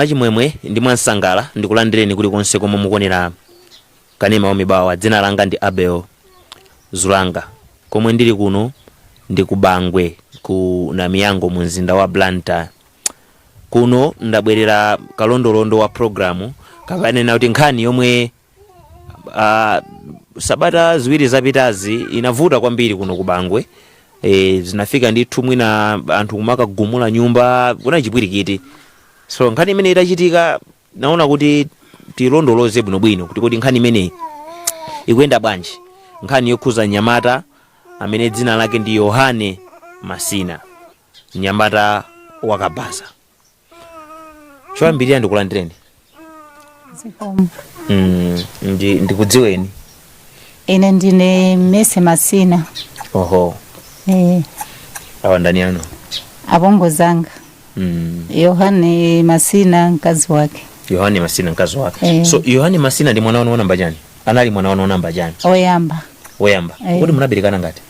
Mwachimwemwe ndi mwansangala ndikulandireni kulikonse komwe mukuonera kanema wa Mibawa. Dzina langa ndi Abel Zulanga. Komwe ndili kuno ndi ku Bangwe, ku Namiyango, mu mzinda wa Blantyre. Kuno ndabwerera kalondolondo wa programu, kakanena kuti nkhani yomwe sabata 2 zapitazi inavuta kwambiri kuno ku Bangwe. Zinafika ndithu mwina anthu kumakagumula nyumba, kuna chipwirikiti. So nkhani imene itachitika, naona kuti tilondoloze bwinobwino kuti kodi nkhani imeneyi ikuyenda bwanji, nkhani yokhuza mnyamata amene dzina lake ndi Yohane Masina, mnyamata wakabaza. Choyambirira ndikulandireni. Zikomo. Ndikudziweni. Ine ndine Mese Masina. Oho. Awa ndani ano? Abongozanga. Yohane Masina, mkazi wake. Yohane Masina, mkazi wake. Eh. So Yohane Masina ndi mwana wanu wonamba chani? Anali mwana wanu wonamba chani? Oyamba. Woyamba? Eh. Kodi munaberekana ngati?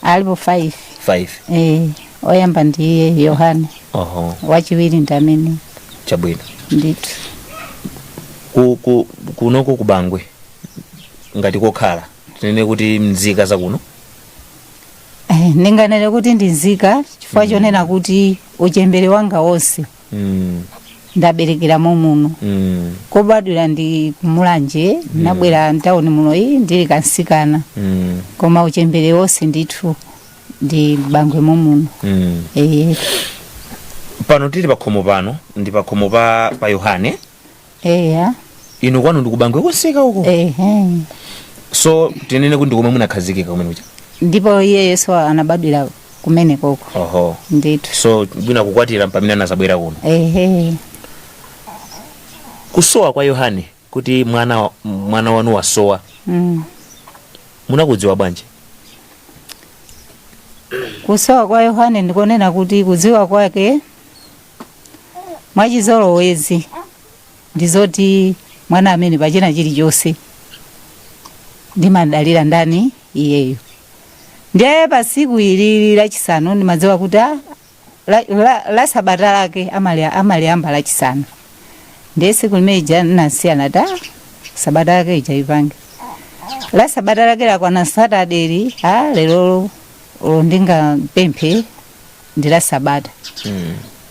Alipo 5. 5? Eh, oyamba ndiye Yohane. Oho. Wachiwiri ndi amene. Chabwino. Ndithu. Kunoko kubangwe ngati kokhala, tinene kuti mzika zakuno? Eh, ndinganene kuti ndi nzika chifukwa chonena kuti uchembere wanga wonse ndaberekera muno. Kobadwira ndi kumulanje, ndabwera mtawuni muno iyi ndili kansikana. Koma uchembere wonse ndithu ndi Bangwe momuno. Pano tili pakhomo pano, ndi pakhomo pa Yohane. Eya. Inu kwanu ndi kubangwe konseka uko? Ehe. So tinene kuti ndikomwe munakhazikika kumene kucha? Ndipo iyeyenso anabadwira kumene koko. Oho. Ndithu. So bwina kukwatira pamene anazabwera kuno? Ehe. Kusowa kwa Yohane, kuti mwana wanu wasowa, munakudziwa bwanji? Kusowa kwa Yohane, ndikonena kuti kudziwa kwake mwachizolowezi ndizoti mwana amene pachina chilichonse ndimadalira ndani? Iyeyo. Ndiye pa siku ilili Lachisanu ndimadziwa kuti la sabata lake amaliyamba Lachisanu. Ndiye siku limene ija nasiyana ta sabata lake ija ipange la sabata lake lakwana Satadeli, lero olo ndingapemphe ndi la sabata.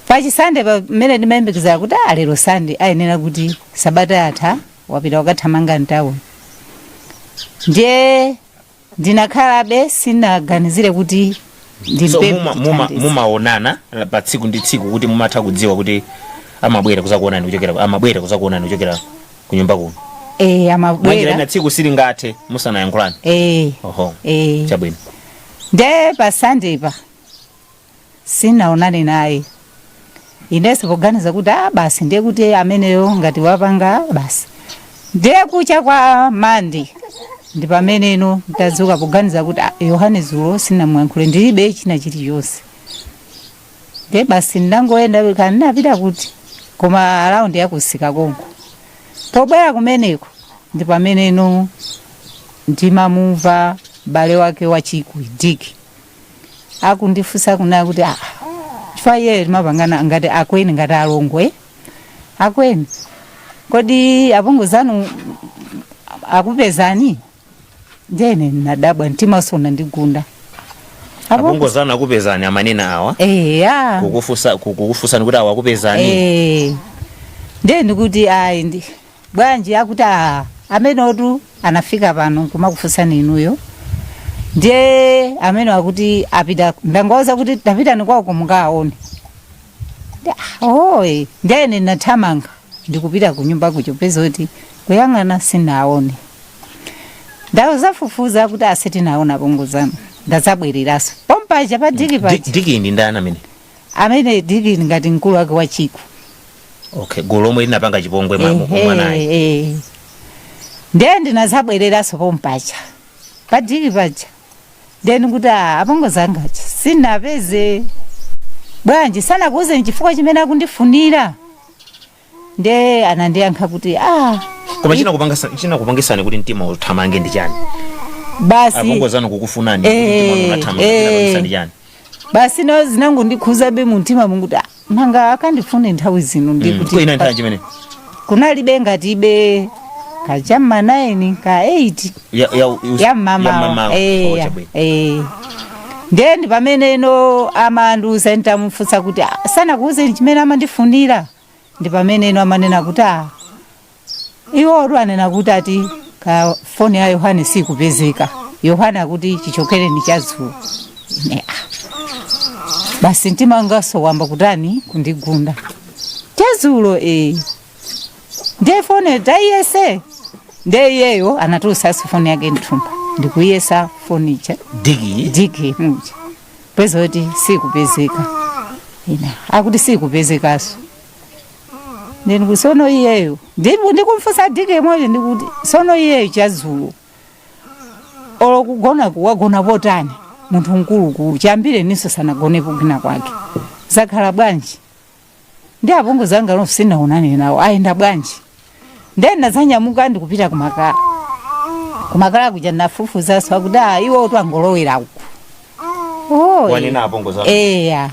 Pachisande pamene ndimayembekezera kuti lero Sande ayenera kuti sabata yatha wapita wakathamanga mtawuni, ndiye ndinakhalabe sinaganizire kuti So ndimpemphe muma, chithandizo. Mumaonana pa tsiku ndi tsiku kuti mumatha kudziwa kuti amabwera kuzakuonani kuchokera, amabwera kuzakuonani kuchokera kunyumba kuno? Eh. Mwanjira Amabwera. ina tsiku silingathe musanayankhulani? Eh. Oho. Eh. Chabwino. Ndiye pa Sande pa sinaonane naye. Inenso poganiza kuti basi, ndiye kuti ameneyo ngati wapanga basi. Ndiye kucha kwa Mande ndi pameneno ndadzuka poganiza kuti Yohane zulo sinamuyankhule, ndilibe china chilichonse. Ndiye basi ndangoyenda kanapita kuti koma around yakusika konko. Pobwera kumeneko ndi pameneno ndimamumva bale wake wachikwi Diki akundifunsa kunena kuti chifukwa iye timapangana ngati akweni, ngati alongwe akweni, kodi apongozanu akupezani? Ndene nadabwa, mtima unandigunda. Apongozanu akupezani, amanena awa? Eya. Kukufunsani kuti awa akupezani? Eh, ndiye ndikuti ayi, ndi bwanji? Akuti amene otu anafika pano kumakufunsani inuyo, ndiye amene akuti apita, ndangoza kuti tapitani kwako mukaone. Oye, ndiye ine nathamanga ndikupita kunyumba kuchopeza kuti kuyang'ana sinaone. Ndazafufuza kuti asitinaona pongozano. Ndazabwereraso pompaja pa Diki paja. Diki ndi ndani amene? Amene Diki ngati mkulu wake wa chiku. Okay, gulu lomwe linapanga chipongwe mwanayi. Ehe. Ndiye ndinazabwereraso pompaja pa Diki paja. Ndiye ndikuti apongozangacha sinapeze bwanji, sanakuuzeni chifukwa chimene akundifunira? Ndiye anandiyankha kuti Koma chinakupangisani kuti mtima uthamange ndi chani? Basi. Apongozanu kukufunani, kuti mtima wanu unathamanga, chinapangisani chani? Basi no, zinangondikhuzabe mumtima munguti, "Ah, nanga akandifune nthawi zino ndikuti?" Ina nthawi chimene Kunalibe ngatibe kachamma 9 ka 8 ya ya mmamawa. Oh, Eya. chabwino. Ndiye ndi pamene ino amandiuza, ntamufunsa kuti, "Ah, sanakuuzeni chimene amandifunira?" Ndi pamene ino amanena kuti, "Ah, iwotu anena kuti ati ka foni ya Yohane sikupezeka, Yohane akuti chichokereni chadzulo." Ine, ah, basi mtima wangaso wamba kutani, kundigunda. Chadzulo? Ndiye foni taiyese. Ndiye iyeyo anatulusaso foni yake mthumba, ndikuyesa foni ija. Diki. Diki muja peza kuti sikupezeka. Ina akuti sikupezekaso. Ndini sono iyeyo ndikumfunsa diki imweyo, ndikuti sono iyeyo chadzulo olo kugona wagona potani? Munthu mkulukulu chambire ninso sanagonepo kwina kwake, zakhala bwanji? Ndi apongozi anga lonse sinaonane nawo, ayenda bwanji? Ndiye ndadzanyamuka ndikupita kumakala. Kumakala kuja nafufuzaso, akuti, "Ah, iwo twangolowera uku." Oh, Wanena apongozi anu? Eya.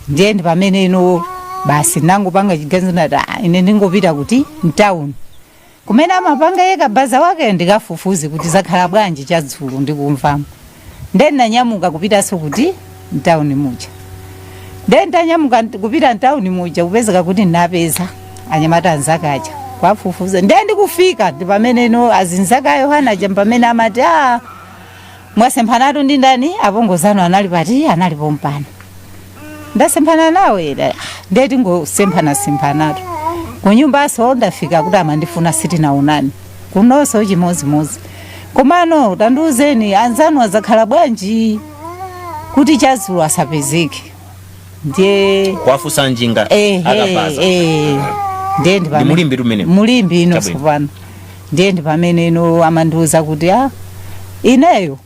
Ndiye ndi pamene ino basi nangopanga chiganizo, ndati, "Ah, ine ndingopita kuti mtawuni kumene amapanga ye kabaza wake, ndikafufuze kuti zakhala bwanji chadzulo ndikumvamo." Ndiye ndinanyamuka kupitanso kuti mtawuni muja. Ndiye ndanyamuka kupita mtawuni muja, kupezeka kuti ndinapeza anyamata anzake aja, kwafufuza. Ndiye ndikufika ndi pamene ino azinzake a Yohana aja pamene amati, "Ah, mwasemphanatu ndi ndani? Apongozano anali pati?" "Anali pompano, ndasemphana nawe." "Ah, ndiye tingosemphana semphanatu." Kunyumbaso ndafika kuti amandifuna, sitinaonani. Kunonso chimozimozi. Komano tandiuzeni, anzanu azakhala bwanji kuti chadzulo asapezeke? Ndiye Kwafusa njinga akabaza. Ndiye ndi Ndi mulimbi tumene. Mulimbi ino. Chabwino. Tsopano ndiye ndi pamene ino amandiuza kuti, "Ah, ineyo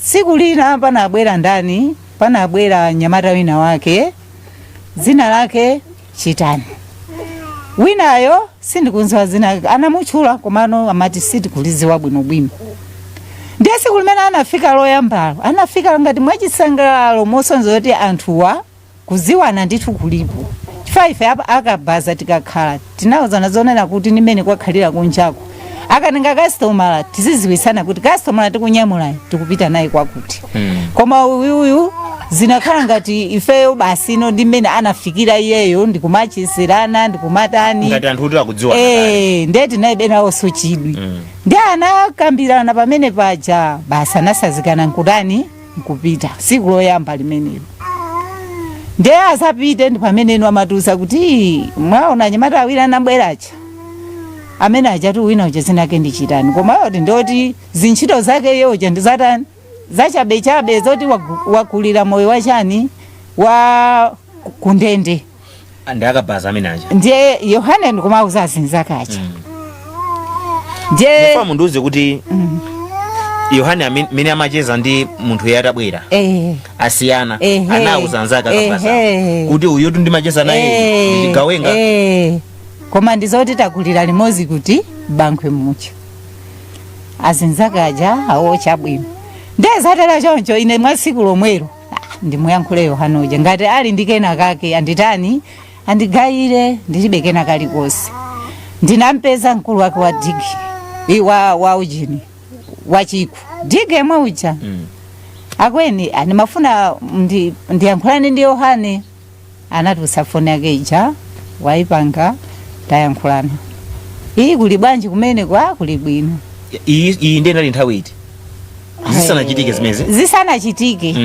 tsiku lina panabwera ndani, panabwera mnyamata wina wake, dzina lake Chitani, winayo sindikunziwa zina lake." Anamutchula komano amati sitikuliziwa bwinobwino. Ndiye tsiku limene anafika loyambalo, anafika ngati mwachisangalalo, mosonza kuti anthuwa kuziwana ndithu kulipo, chifukwa ife apa akabaza tikakhala tinawuzana zonena kuti nimene kwakhalira kunjako, akatenga kastomala tiziziwisana kuti kastomala tikunyamulayi tikupita naye kwakuti. Koma uyuyu zinakhala ngati ifeyo basi ino ndi mmene anafikira iyeyo ndikumachizirana, ndikumatani. Ngati anthu kuti akudziwa. Ndiye tinaibe nawonso chidwi. Ndi anakambirana pamene paja, basi anasazikana nkutani, nkupita siku loyamba limenelo. Ndiye azapite ndi pamene ino amatiuza kuti, "Ii, mwaona anyamata awiri anabweracha amene achati wina uja zina ake ndi Chitani, koma yoti ndoti zintchito zake iye uja ndizatani, zachabechabe, zoti wakulira moyo wachani wa kundende." Ndi akabaza amene aja. Ndiye Yohane ndikumauza azinzake aja. Ndiye Mufa mundiuze kuti Yohane amene amacheza ndi munthu iye atabwera asiyana, anauza anzake akabaza kuti uyutu ndimacheza naye ndichigawenga. Koma ndizoti takulira limodzi kuti Bankhwe mucha. Azinzake aja awo chabwino. Ndiye zatera choncho, ine mwa tsiku lomwelo, ah, ndimuyankhule Yohane uja ngati ali ndi kena kake anditani, andigayire, ndilibe kena kalikonse. Ndinampeza mkulu wake wa digi wa ujini wachiku digi yemwe uja. "Akweni, ndimafuna ndiyankhulane ndi Yohane." Anatulutsa foni yake ija, waipanga, tayankhulana. "Iyi kuli bwanji kumene kwa?" "Kuli bwino." Iyi ndiye inali nthawi iti? Zisanachitike zimezi? Zisanachitike.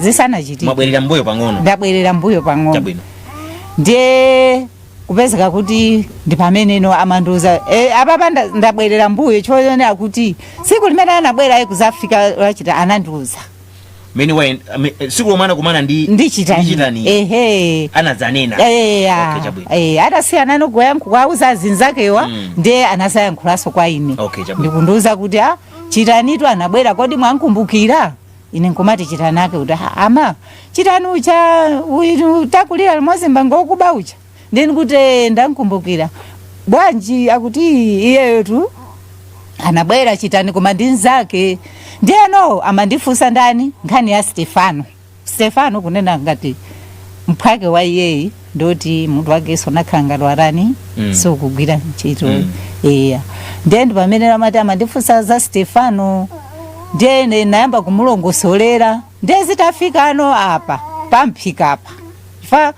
Zisanachitike. Mwabwerera mbuyo pang'ono. Ndabwerera mbuyo pang'ono. Chabwino. Ndiye kupezeka kuti ndi pamene ino amandiuza, apapa ndabwerera mbuyo choonera kuti tsiku limene anabwera ayi kuzafika lachita anandiuza. Mene wa siku lomwe anakumana ndi Ndi Chitani. Ndi Chitani. Ehe. Anadzanena. Okay, chabwino. Atasiyana nogoyankhula azinzakewa, ndiye anasayankhulanso kwa ine. Okay, chabwino. Ndikundiuza kuti, "A Chitanitu anabwera, kodi mwankumbukira?" Ine nkumati Chitani ake kuti? "Ah, ama Chitani ucha uyu takulira limodzi mbango wokuba ucha?" Ndini kuti, "Eh, ndankumbukira bwanji." Akuti iyeyo tu anabwera Chitani koma ndi nzake. Ndiyeno amandifunsa ndani nkhani ya Stefano. Stefano. Stefano kunena ngati mphwake wa iyeyi, ndoti munthu wakenso nakhala ngati warani, sukugwira ntchito. Eya, ndiye ndi pamene amati amandifunsa za Stefano, ndiye ine nayamba kumulongosolera. Ndiye zitafika ano apa pamphikapa, fa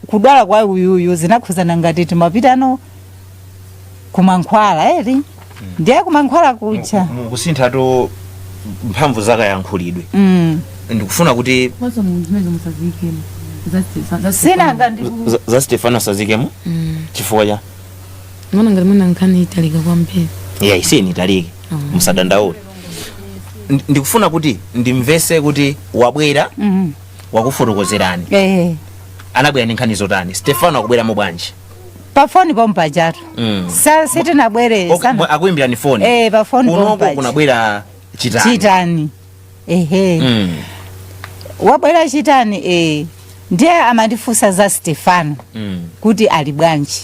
kudwala kwa uyuyu zinakhuzana ngati timapitano kumankhwala eri, ndiye kumankhwala kucha. Mukusinthatu mphamvu zakayankhulidwe. Ndikufuna kuti Kwanza zimene musaziyikemo za Sinanga ndiku za Stefano asazikemo? Chifukwa cha? Mwana ngati mwana nkhani italika kwambiri. Yeah, isiyeni italike. Musadandaule. Ndikufuna kuti ndimvese kuti wabwera, wakufotokozerani. Anabwera ndi nkhani zotani? Stefano akubweramo bwanji? Pafoni pompajatu. Sa sitinabwere. Okay, akuimbirani foni? Eh, pafoni Kunoko pompaja. kunabwera Chitani? Chitani, ehe. Wabwera Chitani, eh, ndiye amandifunsa za Stefano kuti ali bwanji.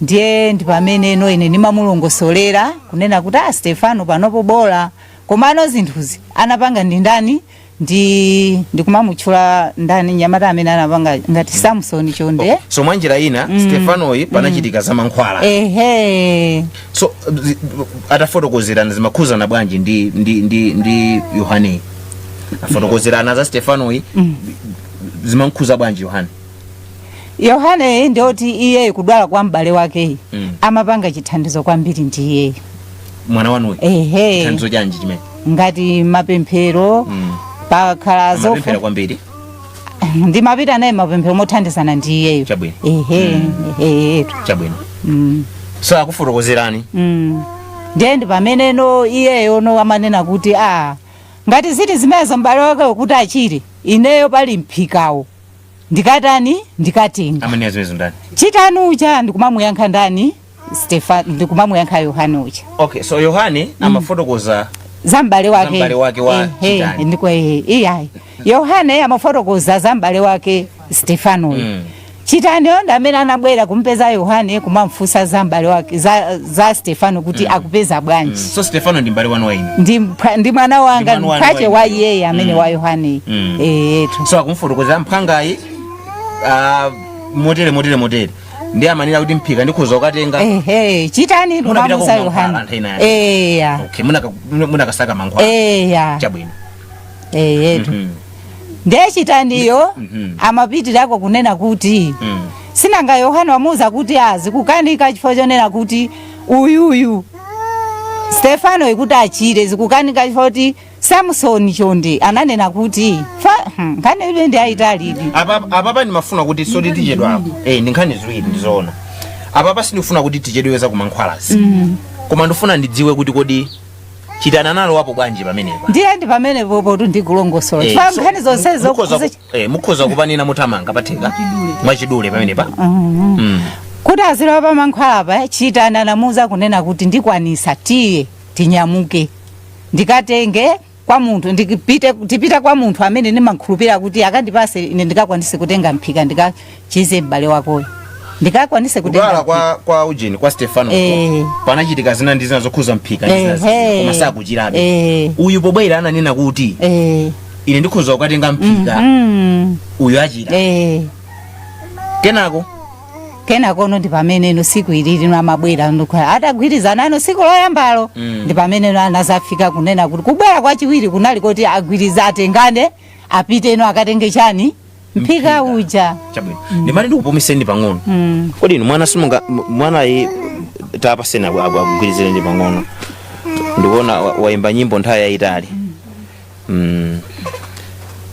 Ndiye ndi pamene ino ine ndimamulongosolera kunena kuti a Stefano panopo bola, komano zinthuzi anapanga ndi ndani, ndi ndikumamutchula ndani, nyamata amene anapanga ngati Samson Chonde. Okay. So mwanjira ina, Stefanoyi panachitika za mankhwala. Ehe. So atafotokozerana zimakhuzana bwanji ndi Yohane? Afotokozerana za Stefanoyi, zimankhuza bwanji Yohane? Yohane ndiyoti iye kudwala kwa m'bale wakeyi, amapanga chithandizo kwambiri ndi iyeyo. Mwana wanuyi? Ehe. Chithandizo chanji chimene? Ngati mapemphero, pakhala Amapemphera zofu kwambiri? Ndimapita naye mapemphero mothandizana ndi iyeyo. Chabwino. Ehe, ehe. Chabwino. So akufotokozerani. Ndiye ndi pameneno iyeyo no amanena kuti a ngati ziti zimenezo m'bale wake kuti achire, ineyo pali mphikawo ndikatani, ndikatenga. Amanena zimenezo ndani? Chitani uja, ndikumamuyankha ndani, Stefan, ndikumamuyankha Yohane uja. Okay, so Yohane amafotokoza za m'bale wake. Za m'bale wake wa Ehe, Chitani. ndiko ehe, iyayi, Yohane amafotokoza za m'bale wake Stefanoyo. Chitaniyo ndi amene anabwera kumpeza Yohane kumamfunsa za m'bale wake, za Stefano kuti akupeza bwanji. So Stefano ndi m'bale wanu wa inu? Ndi mwana wanga. Ndi mwana wanu. Mphwache wa wa inuyo. iyeyi amene wa Yohane. Etu. So akumfotokozera mphangayi, motere motere motere, ndi amanena kuti mphika ndikhuza ukatenga. Ehe, Chitani Munapita kumamuza kwa Yohane. mankhwala nthawi inayi? Eya. Okay, munakasaka mankhwala? Eya. Chabwino. Eyetu. Ndiye Chitaniyo amapitirako kunena kuti sinanga Yohane wamuuza kuti azikukanika chifukwa chonena kuti uyuyu Stefano ikuti achire zikukanika chifukwa kuti Samson Chonde ananena kuti fa nkhani ile ndi ayitalidi. Apapa ndimafuna kuti soti tichedwapo, eh, ndi nkhani ziwiri, ndizoona. Apapa sindikufuna kuti tichedwe za kumankhwalasi, koma ndifuna ndidziwe kuti kodi Chitani analowapo bwanji pamenepa? Ndiye ndi pamene popo ndikulongosola Eh, chifukwa so nkhani zonsezo mukhoza kupanena mutamanga patheka mwachidule pamenepa. Kuti azilowa pa mankhwalapa, Chitani anamuuza kunena kuti ndikwanisa, tiye tinyamuke ndikatenge kwa munthu, ndikipite, tipita kwa munthu amene ndimakhulupirira kuti akandipase ine ndikakwanise kutenga mphika ndikachize m'bale wakoyo, ndikakwanise kutenga Kudwala mphika. kwa ujeni, kwa Stefano, panachitika zina ndi zina zokhuza mphika ndi zina zina, koma sakuchirabe. Uyu pobwera ananena kuti ine ndikhoza kukatenga mphika, uyu achira. Kenako? Kenakono ndi pameneno siku ilili no amabwera atagwirizana ano siku loyambalo. Ndi pameneno anazafika kunena kuti kubwera kwachiwiri kunali kuti agwiriza, atengane, apite ino akatenge chani, mphika Mphika. uja. Chabwino, ndimati ndikupumiseni pang'ono. Kodi inu mwana simunga mwanayi tapaseni akugwirizireni pang'ono. Ndikuona waimba nyimbo nthawi yayitali.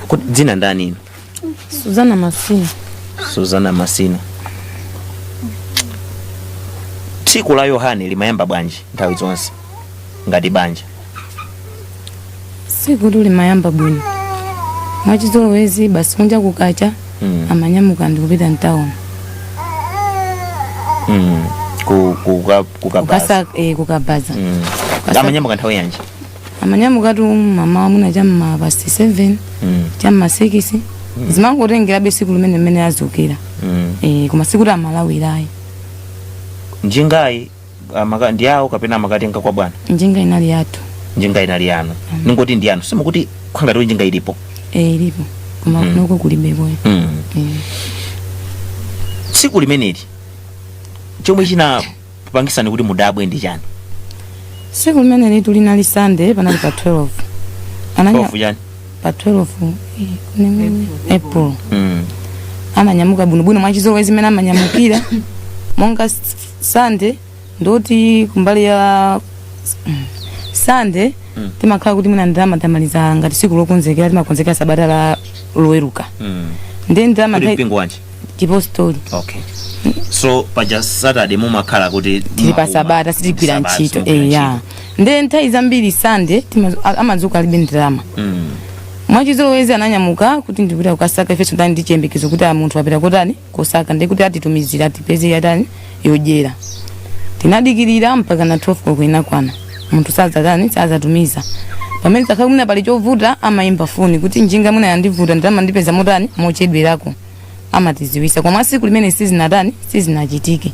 Kodi dzina ndani inu? Suzana Masina. Suzana Masina, tsiku la Yohane limayamba bwanji nthawi zonse ngati banja? Tsiku limayamba bwino mwachizolowezi basi, kunja kukacha, amanyamuka ndikupita mtown. Kukabaza? Kukasa, kukabaza. Amanyamuka nthawi yanji? Amanyamuka tu mama mwina chamma past 7, chamma 6, zimangotengerabe siku limene mmene azukira. Koma sikuti amalawirayi. Njingayi ndi awo kapena amakatenga kwa bwana? Njinga inali yathu. Njinga inali yanu? Ningoti ndi yanu, simukuti khangati njinga ilipo? Ilipo. Koma kunoko kulibeko. Tsiku limeneli chomwe chinapangisani kuti mudabwe ndi chani? Tsiku limene litu linali Sunday, panali pa 12. 12 chani? Pa 12 April. Ananyamuka bwinobwino mwachizolowezi zimene amanyamukira monga Sunday, ndoti kumbali ya Sunday timakhala kuti mwina ndalama tamaliza ngati tsiku lokonzekera, timakonzekera sabata la Loweruka. Ndiye ndalama Kuti mpingo wanji? Chipostori. Okay, so paja Saturday mumakhala kuti Tili pa mumapuma. sabata, sitigwira Sabata, ntchito. simugwira Eya, ntchito. ndiye nthawi zambiri Sunday amadzuka alibe ndalama. Mwachizolowezi ananyamuka kuti ndipita kukasaka. Ifenso tani ndi chiyembekezo kuti a munthu apita kotani, kosaka, ndiye kuti atitumizira atipeze yatani, yodyera. Tinadikirira mpaka na 12 koloko inakwana, munthu sazatani, sazatumiza. Pamene takhala mwina pali chovuta, amayimba foni kuti njinga mwina yandivuta, ndalama ndipeza motani, mochedwerako, amatiziwisa. Koma siku limene sizinatani, sizinachitike.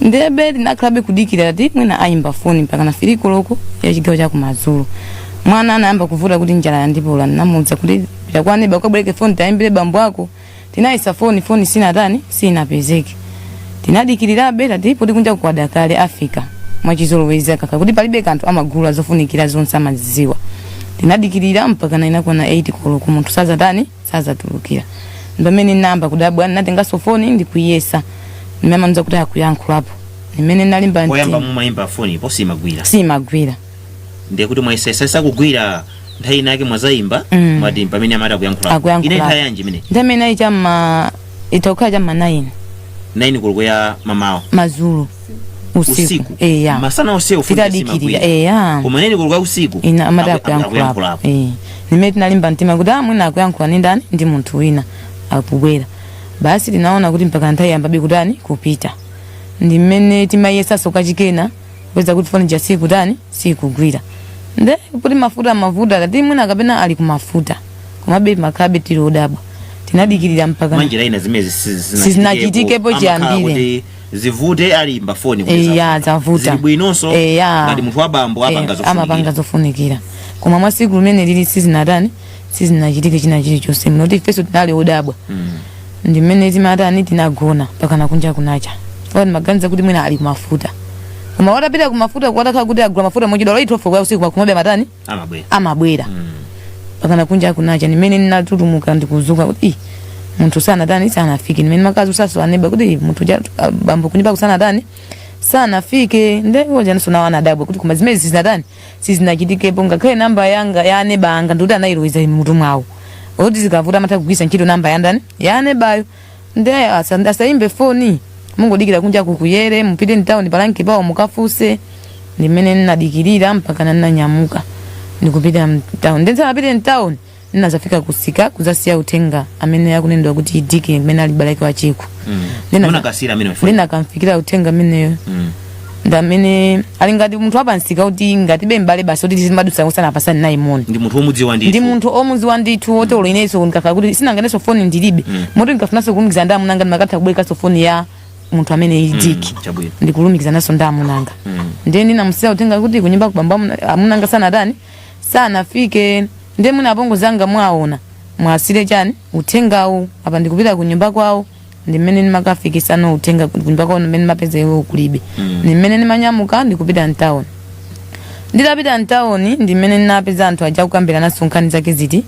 Ndebe tinakhalabe kudikira ti mwina ayimba foni mpaka na 3 koloko ya chigawo cha kumadzulo. Mwana anayamba kuvuta kuti njala yandipola. Ndinamuwuza kuti pita kwa neba ukabwereke foni, tayimbire bambo ako. Tinayisa foni, foni sinatani, sinapezeke. Tinadikirirabe, tati poti kunja kwada kale, afika. Mwachizolowezi kaka kuti palibe kanthu, amagula zofunikira zonse, amazidziwa. Tinadikirira mpaka na inakwana 8 koloko, munthu sazatani, sazatulukira. Pamene namba kudabwa, natenganso foni ndikuyesa, nimene kuti akuyankhulapo, nimene nalimba Poyamba mtima. Mumayimba foni posimagwira? Simagwira. Ndiye kuti mwayesesa kugwira, nthawi inake mwazayimba, mwati pamene amati akuyankhula. Akuyankhula. Ine nthawi yanji imene? Nthawi imene ayi chamma, itakhala chamma 9. 9 koloko ya mamawa? Madzulo, usiku. Usiku? Eya. Masana onsewo foni Titadikirira. simagwira? Eya. Koma 9 koloko ya usiku Ina amati akuyankhulapo. Akuyankhulapo. Eh, nimene tinalimba mtima kuti mwina akuyankhula ndi ndani, ndi munthu wina akubwera basi. Tinaona kuti mpaka nthawi yambabe kutani, kupita. Ndi mmene timayesaso kachikena, kupeza kuti foni ja sikutani, sikugwira. Nde kuti mafuta mavuta, tati mwina kapena ali kumafuta, komabe makhalabe tili odabwa. Tinadikirira mpaka Mwanjira ina zimene Sizinachitikepo chiyambire. Kuti zivute, alimba foni kuti Eya, zavuta. Zili bwinonso. Eya. Ngati munthu wa bambo apanga Amapanga zofunikira. Zofunikira, koma mwa siku limene lili sizinatani, sizinachitike china chilichonse, mnoti ifenso tinali odabwa. Ndi mmene timatani, tinagona pakana kunja kunacha, chifukwa timaganiza kuti mwina ali kumafuta. Koma watapita kumafuta, kwatakhala kuti agula mafuta mochedwa loi 12 kwa usiku, pakumabe amatani? Amabwera. Amabwera. Pakana kunja kunacha, nimene ndinatutumuka ndikuzuka kuti "Ih, munthu sanatani, sanafike." Nimene makazi usaso aneba kuti "Ih, munthu ja bambo kunyumba kusanatani, sanafike." Nde iwo nawo anadabwa kuti koma zimene sizinatani, sizinachitikepo. Ngakhale namba yanga ya aneba anga ndikuti anayiloweza mutu mwawo oti zikavuta amatha kugwiritsa ntchito namba ya ndani, ya anebayo. Nde asayimbe foni, mungodikira kunja kukuyere, mupite mtawuni palanki pawo mukafuse. Ndimene ndinadikirira mpaka ndinanyamuka ndikupita mtawuni. Nditsanapite mtawuni, ndinazafika kusika kuzasiya uthenga amene akunenedwa kuti Diki, amene ali balaki wachiku. Munakasira amene foni? Ndinakamfikira uthenga ameneyo. Ndamene ali ngati munthu wapansika, kuti ngati be mbale basi, kuti timadusa usanapasani naye moni. Ndi munthu womudziwa ndithu? Ndi munthu omudziwa ndithu, wotolo inenso ndikakhala kuti sinanganenso foni ndilibe, moti ndikafunanso kulumikiza ndi amunanga, ndimakatha kubwerekanso foni ya munthu amene ili Diki. Chabwino. Ndikulumikiza naso ndi amunanga. Ndiye ndinamusiya uthenga kuti kunyumba kubambo amunanga sanatani, sanafike. Ndiye mwina apongozi anga mwaona, mwasire chani uthengawu apa, ndikupita kunyumba kwawo. Ndi mmene ndimakafikisano uthenga kunyumba kwawo, mmene ndimapeza iwo kulibe. Ndi mmene ndimanyamuka ndikupita mtawuni. Nditapita mtawuni, ndi mmene ndinapeza anthu aja kukambirana naso nkhani zake ziti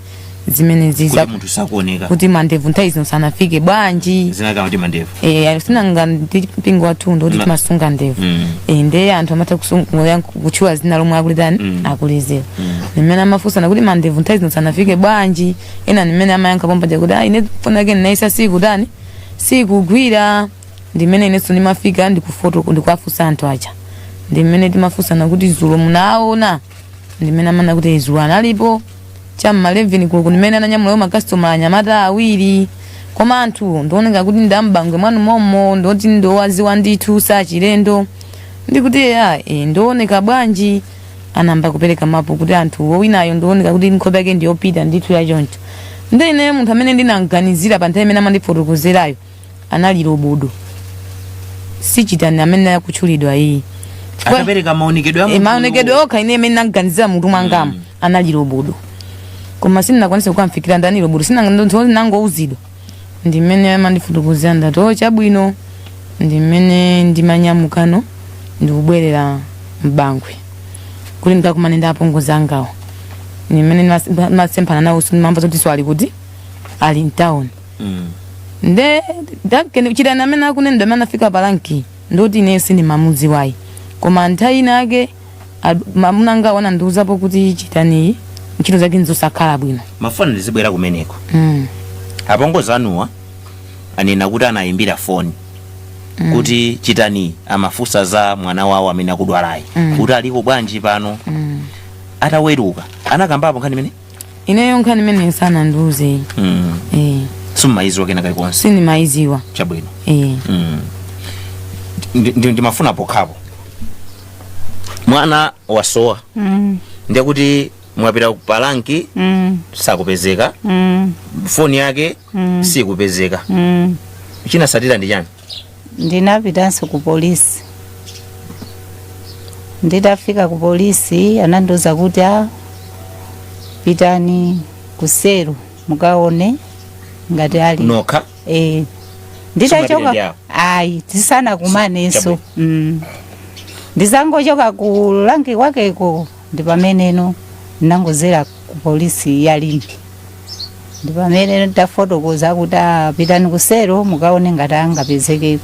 zimene ziza Kuti munthu sakuoneka. Kuti mandevu nthawi zino sanafike bwanji? Zinakama kuti mandevu. Eh, sinanga ndi mpingo wathu ndoti timasunga ndevu. Eh, ndiye anthu amatha kutchula zina lomwe akulitani, akulizira. Nimene amafunsana kuti mandevu nthawi zino sanafike bwanji, ena nimene amayankha pompaja kuti ine foni yake ndinayisa sikutani, sikugwira. Ndimene inenso ndimafika ndikufoto ndikuwafunsa anthu aja. Ndimene timafunsana kuti zulo munaona? Ndimene amana kuti zulo analipo cham'ma 11 koloko, ndimene ananyamulayo makasitoma anyamata awiri. Koma anthu ndioneka kuti ndambangwe mwanu mommo, ndoti ndowaziwa ndithu, sachilendo. Ndikuti eya, ndioneka bwanji? Anamba kupereka mapu kuti anthu wowinayo ndioneka kuti nkhope yake ndiyopita ndithu yachoncho. Ndi ine munthu amene ndinamganizira pa nthawi imene amandifotokozerayo anali Lobodo, sichitani amene akutchulidwa iyi. Atapereka maonekedwe a maonekedwe okha, ine imene ndinaganizira mutu mwangamo anali Lobodo. Koma sindinakwanise kukamfikira ndani Robert, sinangouzidwa ndi mmene amandifotokozera. Ndati, "Oh, chabwino." Ndi mmene ndimanyamukano ndikubwerera m'Bangwe kuti ndikakumane ndi apongozi angawo. Ni mmene ndimasemphana nawo, ndimamva zoti so ali kuti ali mtown. Nde dakene chitani amene akunena amene anafika palanki, ndoti ine sindimamudziwayi, koma nthawi ina ake mamuna anga wanandiuzapo kuti chitaniyi ntchito zake nzosakhala bwino. Mafoni ndizibwera kumeneko. Apongozi anuwa anena kuti anayimbira foni kuti chitani amafunsa za mwana wawo amene akudwalayi, kuti aliko bwanji pano. Ataweruka anakambapo nkhani imene? Ineyo nkhani imene sanandiuze. Simmayiziwa kena kalikonse? Sindimayiziwa. Chabwino. Eh. Ndimafuna pokhapo mwana wasowa, ndiye kuti mwapita ku palanki, sakupezeka, foni yake sikupezeka. Chinasatira ndi chani? Ndinapitanso ku polisi. Nditafika ku polisi anandiuza kuti, a pitani kusero mukaone ngati ali. Nokha? Eh, nditachoka. Simunapite ndi awo? Ayi, tisanakumanenso. Chabwino. Ndizangochoka ku lanki kwakeko ndi pameneno ndinangozera ku polisi ya Limbe. Ndi pamene ndafotokoza kuti, "Ah, pitani kusero mukaone ngati angapezekeko.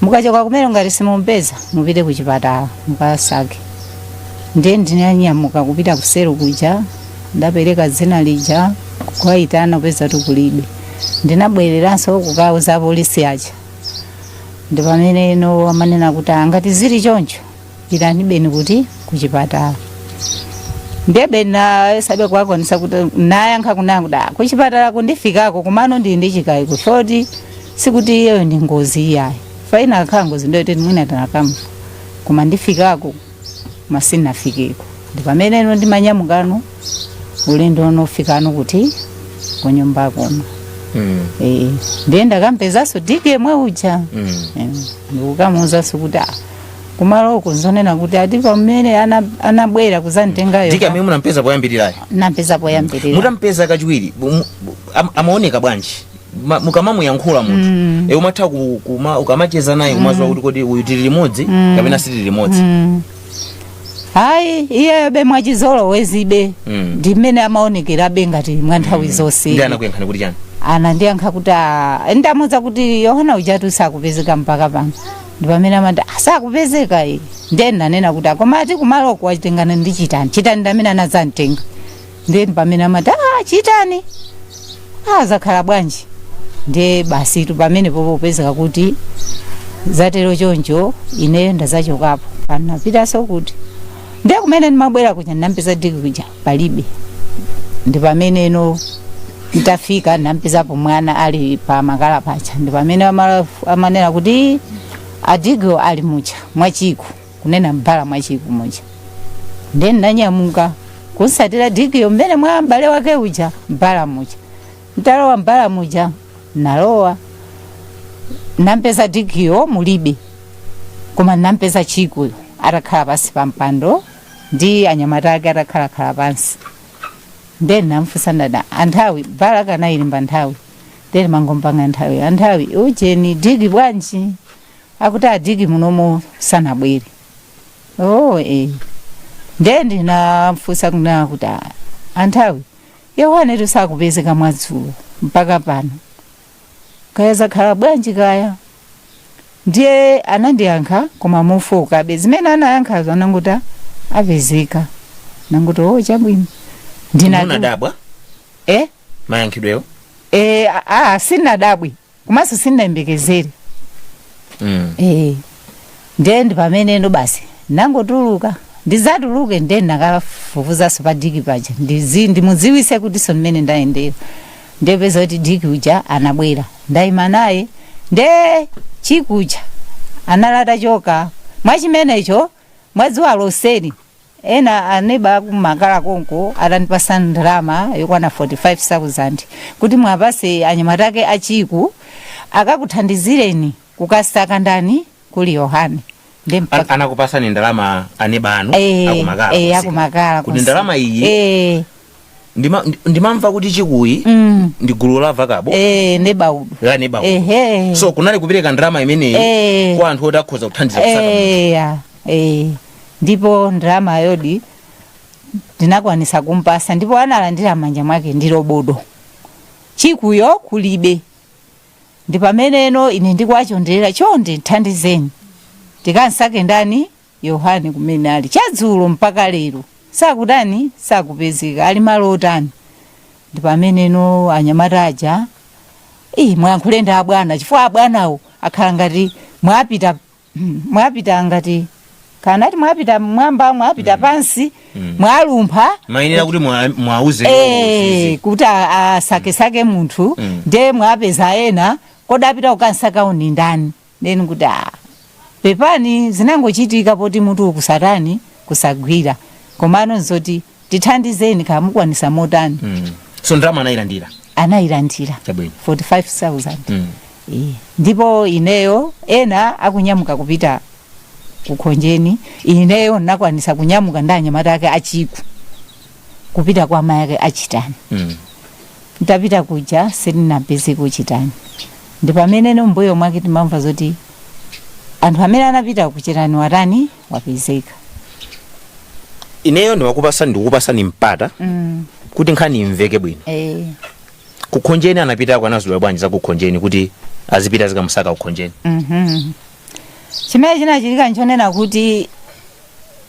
Mukachoka kumene ngati simumpeza, mupite ku chipatala mukasake." Ndiye ndinanyamuka kupita kusero kuja, ndapereka dzina lija, kukayitana kupeza kulibe. Ndinabwereranso kukauza polisi aja. Ndi pamene ino amanena kuti, "Ah, ngati zili choncho, pitani beni kuti kuchipatala." Ndiye na sabe kwakwanisa kuti nayankha kunaya kuti, "Ah, kuchipatala kundifikako kumano ndili ndi chikayiko foti sikuti iyeyo ndi ngozi iyayi. Faina akhala ngozi ndoyoti mwina tanakamva, koma ndifikako koma sinafikeko." Ndi pamene ino ndimanyamukano ulendo unofikano kuti kunyumba kuno. Eh, ndiye ndakampezanso Diki mwe uja. Eh, ndikukamuuzanso kuti, ah, kumaloko nzonena kuti ati pamene anabwera kuzanditengayo. Diki amene munampeza poyambirirayo? Nampeza poyambirira. Mutampeza kachiwiri, amaoneka bwanji? Mukamamuyankhula munthu, umatha ukamacheza naye kumaziwa kuti kodi uyu tili limodzi kapena sitili limodzi? Hayi, iyeyo be mwachizolowezibe ndi mmene amaonekerabe ngati mwa nthawi zonse. Ndi anakuyankhani kuti chani? Anandiyankha kuti, "Ah," ndamuwuza kuti Yohana ujatu sakupezeka mpaka pano. Ndi pamene amati, "Ah, sakupezeka iyi." Ndiye ndanena kuti, "Ah, koma ati kumaloko wachitengana ndi Chitani. Chitani ndi amene anadzamtenga." Ndiye pamene amati, "Ah, Chitani, ah, zakhala bwanji?" Ndiye basi tu pamene popo kupezeka kuti zatero choncho, ineyo ndazachokapo panapitanso kuti ndiye kumene ndimabwera kuja ndinampeza Diki kuja palibe. Ndi pameneno ntafika ndinampezapo mwana ali pa makala paja. Ndi pamene amanena kuti adigo ali muja mwachiku, kunena mbala mwachiku muja. Ndiye ndinanyamuka kunsatira Dikiyo mmene mwa m'bale wake uja mbala muja. Ntalowa mbala muja, nalowa nampeza Dikiyo mulibe, koma nampeza Chikuyo atakhala pansi pa mpando ndi anyamata ake atakhalakhala pansi. Ndiye ndinamfunsa, ndada anthawi bala kana ilimba nthawi. Ndiye mangompanga nthawi anthawi ujeni, "Diki bwanji?" Akuti, "Adiki munomo sanabwere." Oh, eh. Ndiye ndinamfunsa kunena kuti, "Ah, anthawi, Yohane tisakupezeka mwadzulo mpaka pano, kaya zakhala bwanji kaya?" Ndiye anandiyankha koma mofokabe. Zimene anayankhazo anangoti, "Ah, apezeka." Nanguti, "Oh, chabwino." Ndinati Munadabwa Eh? mayankhidweyo? Eh, ah, sinadabwe komanso sindinayembekezere. Eh, ndiye ndi pameneno basi nangotuluka. Ndizatuluke ndiye ndakafufuzanso pa Diki paja ndimudziwise kuti so mmene ndayendera. Ndiyepeza kuti Diki uja anabwera, ndayima naye. Nde Chikuja analata choka mwachimenecho mwadziwa loseni ena aneba kumakala konko atandipasa ndalama yokwana 45,000 kuti mwapase anyamatake achiku akakuthandizireni kukasaka ndani kuli Yohane. Ndi mpaka Anakupasani ndalama aneba anu Eh, akumakala eh, kusika? Akumakala Kuti kusika. ndalama iyi eh. Ndimamva kuti chikuyi ndi gulu la vacabo Neighborhood. La neighborhood. Ehe. So kunali kupereka ndalama imeneyi kwa anthu oti akhoza kuthandiza kusaka munthu. Eya, ndipo ndalama yodi ndinakwanisa kumpasa, ndipo analandira manja mwake ndi lobodo, chikuyo kulibe. Ndi pameneno ine ndikuwachonderera, chonde thandizeni tikansake ndani, Yohane, kumene ali. Chadzulo mpaka lero sakutani, sakupezeka, ali malo otani. Ndi pameneno anyamata aja, ii, mwayankhule ndi abwana, chifukwa abwanawo akhala ngati mwapita, mwapita ngati kanati mwapita mwamba, mwapita pansi, mwalumpha. Mayenera kuti mwauze Kuti asakesake munthu. Ndiye mwapeza ena, kodapita kukansakawo ni ndani? Then kuti pepani, zinangochitika poti mutu kusatani, kusagwira, komano nzoti tithandizeni kamukwanisa motani. So ndalama anayilandira? Anayilandira. Chabwino. 45,000. Ndipo ineyo, ena akunyamuka kupita kukhonjeni, ineyo nakwanisa kunyamuka ndi anyamata ake achiku kupita kwa amayi ake achitani. Ntapita kuja sindinapeze kuchitani. Ndi pamenene mbuyo mwake timamva zoti anthu amene anapita kuchitani watani, wapezeka. Ineyo ndikupasani mpata kuti nkhani imveke bwino. Kukhonjeni anapitako, anazidwa bwanji za kukhonjeni kuti azipita zikamusaka kukhonjeni? Chimene chinachitika nchonena kuti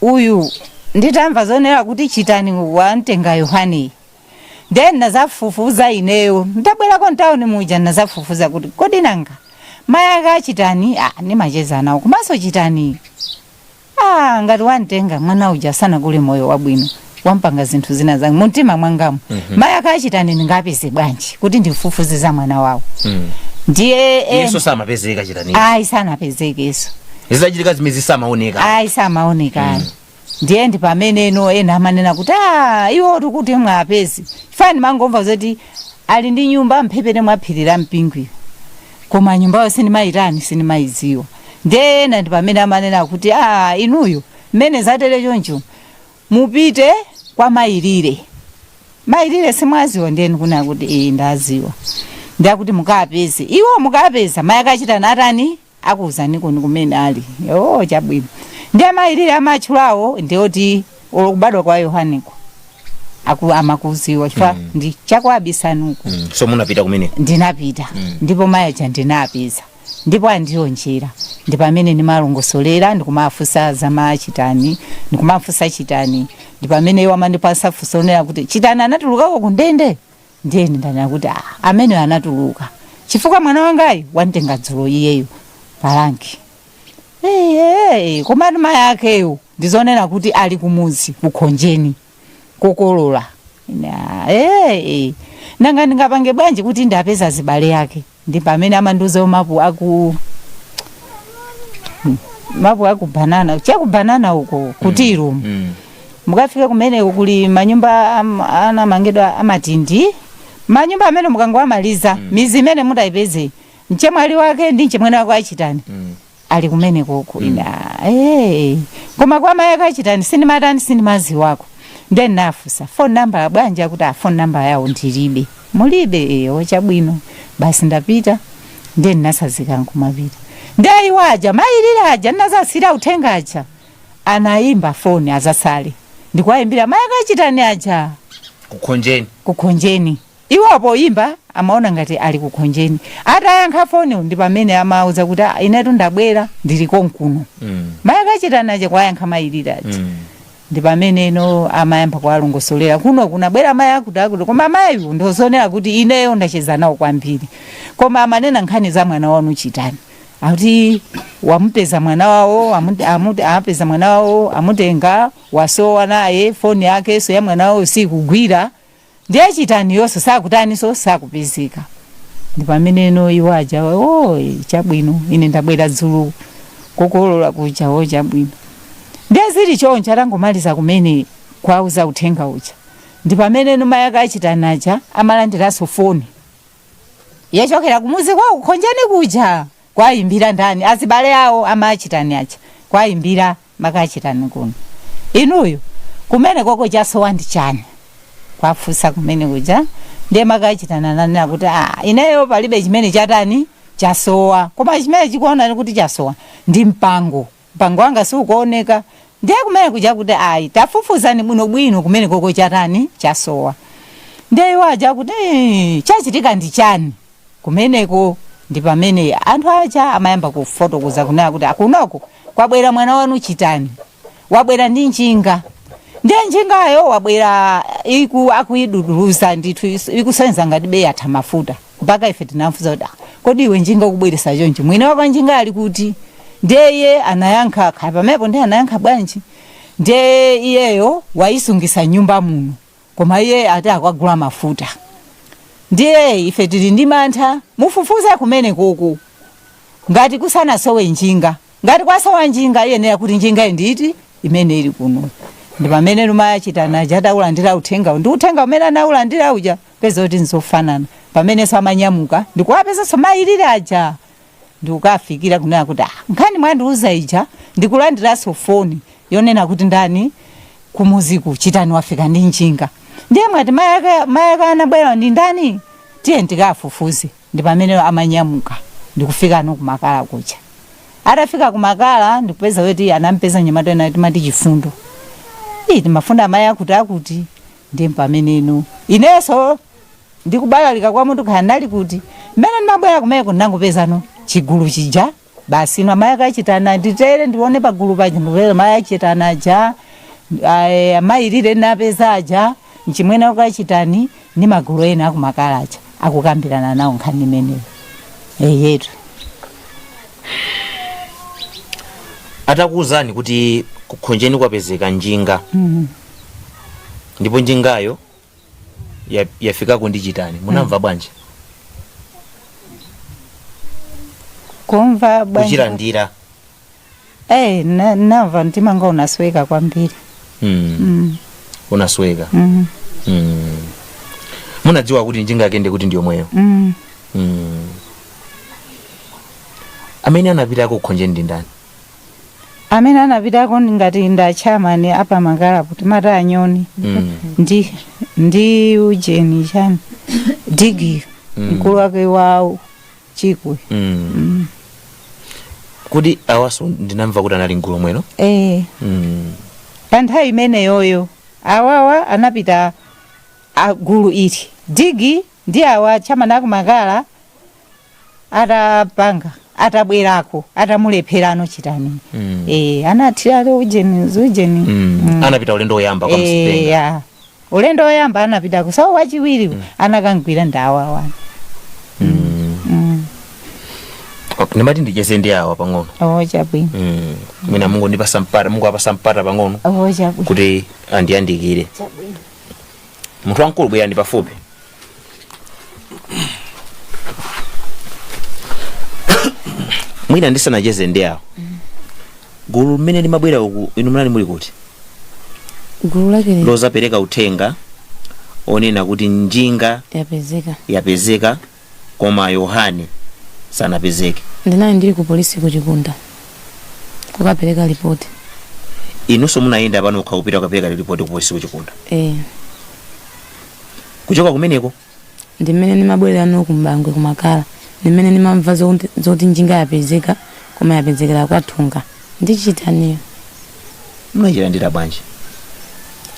uyu, nditamva zonena kuti chitani wamtenga Yohane, then nazafufuza ineyo, ndabwerako mtawuni muja, nazafufuza kuti kodi nanga mayi ake achitani, nimacheza nawo, komanso chitani, ngati wamtenga mwana uja sanakule moyo wabwino, wampanga zinthu zina zange mumtima mwangamo. Mayi ake achitani ndingapeze bwanji kuti ndifufuze za mwana wawo? Ndiye Iyenso samapezeka chitani? Ayi, sanapezekeso. Zizachitika zimene zisamaoneka? Ayi, samaoneka ayi. Ndiye ndi pameneno ena amanena kuti iwo tikuti mwapezi fani, mangomva zoti ali ndi nyumba mphepete mwa phiri la Mpingwiro, koma nyumbayo sindimayitani, sindimayidziwa. Ndiye ena ndi pamene amanena kuti inuyo mmene zatere choncho mupite kwa Mayilire. Mayilire simwaziwa? Ndiyeni kuna kuti ee, ndaziwa. Ndakuti mukapeze iwo, mukapeza mayi akachita natani, akuwuzani kuni kumene ali. O, chabwino. Ndiye mayilire amatchulawo ndioti kubadwa kwa Yohaneko aku amakuziwa chifukwa ndi chakwabisanuko. So munapita kumene? Ndinapita. Ndipo mayi aja ndinapeza, ndipo andiyo njira ndi pamene ndimalongosolera, ndikumafunsa za machitani, ndikumafunsa chitani. Ndi pamene iwo amandipasa funso lonena kuti chitani anatulukako kundende. Ndiye ndanena kuti ameneyo anatuluka chifukwa mwana wangayi wamtenga dzulo iyeyo palanki. Hey, komatu mayi akeyo ndizonena kuti ali kumuzi kukhonjeni kokolola. Nanga ndingapange bwanji kuti ndapeza zibale yake? Ndi pamene amandiuza mapu aku mapu aku banana, chakubanana uko kutiru. Mukafika kumeneko kuli manyumba anamangidwa amatindi, manyumba amene mukangowamaliza, mizi imene mutayipeze, mchemwali wake ndi mchemwene wake achitani ali kumene koko. Ina koma kwa mayi akachitani sindimatani, sindimaziwako. Then nafusa phone number bwanji, akuti phone number yawo ndilibe. Mulibe? Chabwino, basi ndapita. Ndiye ndinasazika nkumapita. Ndiye iwo aja mayilira aja ndinazasira uthenga aja anayimba foni azasale, ndikuwayimbira mayi akachitani aja Kukhonjeni. Kukhonjeni. Iwo poyimba amaona ngati ali kukhonjeni. Atayankha foni ndi pamene amauza kuti inetu ndabwera, ndili konkuno. Mayi akachitani aja kwayankha mayilira aja. Ndi pameneno amayamba kuwalongosolera kuno kunabwera mayi akuti akuti, koma mayiyu ndozonera kuti ineyo ndacheza nawo kwambiri, koma amanena nkhani za mwana wanu chitani, akuti wamupeza mwana wawo, apeza mwana wawo, amutenga, wasowa naye, foni yake so ya mwana wawo sikugwira, ndiye chitani yonso sakutaniso, sakupezeka. Ndi pameneno iwo aja, o, chabwino, ine ndabwera dzulo kokolola kuja. O, chabwino. Ndiye zili choncho, atangomaliza kumene kwauza uthenga uja, ndi pamene mayi akachitani aja amalandiranso foni yachokera kumuzi kwawo kukhonjeni kuja, kwayimbira ndani, azibale awo amachitani aja, kwayimbira makachitani kuno, inuyo kumene koko chasowa ndi chani? Kwafunsa kumene kuja, ndiye makachitana nanena kuti ah, ineyo palibe chimene chatani chasowa, koma chimene chikuona kuti chasowa ndi mpango, mpango wanga siukuoneka. Ndiye kumene kuja kuti ayi, tafufuzani bwinobwino kumene koko chatani chasowa. Ndiye iwo aja kuti "Eh, chachitika ndi chani kumeneko?" Ndi pamene anthu aja amayamba kufotokoza kunena kuti akunoko kwabwera mwana wanu Chitani, wabwera ndi njinga, ndiye njingayo wabwera iku akuiduduluza ndithu, ikusenza ngati be yatha mafuta. Mpaka ife tinamfunsa kuti, "Ah, kodi iwe njinga ukubweresa chonchi, mwini wako njinga ali kuti?" Ndiye iye anayankha khaya pamenepo, ndiye anayankha bwanji, ndiye iyeyo wayisungisa nyumba muno, koma iye ati akagula mafuta. Ndiye ife tili ndi mantha, mufufuze kumene kuku ngati kusanasowe njinga. Ngati kwasowa njinga, iyenera kuti njinga nditi imene ili kuno. Ndi pamene lumayachitana ataulandira uthenga, ndi uthenga umene anaulandira uja peza kuti nzofanana. Pamenenso amanyamuka ndikuwapezanso mayilire aja, ndikukafikira kunena kuti ah, nkhani mwandiuza ija, ndikulandiranso foni yonena kuti ndani kumuziku Chitani wafika ndi njinga. Ndiye mwati mayaka anabwera ndi ndani? Tiye ndikafufuze. Ndi pamene amanyamuka ndikufika no kumakala kuja. Atafika kumakala ndikupeza kuti anampeza nyamata ena timati Chifundo, ii timafuna amayi akuti akuti. Ndiye pameneno inenso ndikubalalika kwa munthu khala ndali kuti mmene ndimabwera kumene ndinangopezano chigulu chija basi. Ino amayi akachitana nditere ndione pagulu paja, ndipeza amayi achitana aja, amayirire napeza aja mchimwene akachitani ndi magulu ena akumakala aja akukambirana nawo nkhani imeneyo eyetu. Atakuwuzani kuti kukhonjeni kwapezeka njinga ndipo njingayo yafikako ndi Chitani, munamva bwanji? Kumva bwanji? Kuchilandira. Eh, namva mtima nga unasweka kwambiri. Unasweka? Mm. Munadziwa kuti njinga yake ndi kuti ndiyomweyo? Mm. Amene anapitako kukhonjeni ndi ndani? Amene anapitako ngati nda chairman apa Makalapo timati Anyoni ndi ujeni chani Digi, mkulu wake wa Chikwe. Kuti awaso ndinamva kuti anali mgulu mweno? Eh. Pa nthawi imeneyoyo awawa anapita gulu ili Digi ndi awa chairman akumakala atapanga atabwerako atamulepherano Chitani. Eh, anathira ujeni ujeni. Anapita ulendo woyamba kwa Eh, Msipenga? Ya, ulendo woyamba anapitako, so wachiwiri anakangwira ndawawa. Okay, ndimati ndicheze ndi awa pang'ono. Oh, chabwino. Mwina Mungu ndipasa mpata, Mungu apasa mpata pang'ono Oh, chabwino. kuti andiyandikire. Munthu wamkulu, bwerani pafupi. Mwina ndisanacheze ndi awo, gulu limene limabwera uku inu munali muli kuti? Gulu lake Lozapereka uthenga onena kuti njinga yapezeka. Yapezeka koma Yohane sanapezeke. Ndinali ndili ku polisi ku Chikunda kukapereka ripoti. Inunso munayenda pano ukha kupita kukapereka ripoti ku polisi ku Chikunda? Eh. Kuchoka kumeneko? Ndi mmene ndimabwerera no kumbangwe kumakala, ndi mmene ndimamva zoti njinga yapezeka koma yapezekera kwathunga ndi Chitaniyo. Munachilandira bwanji?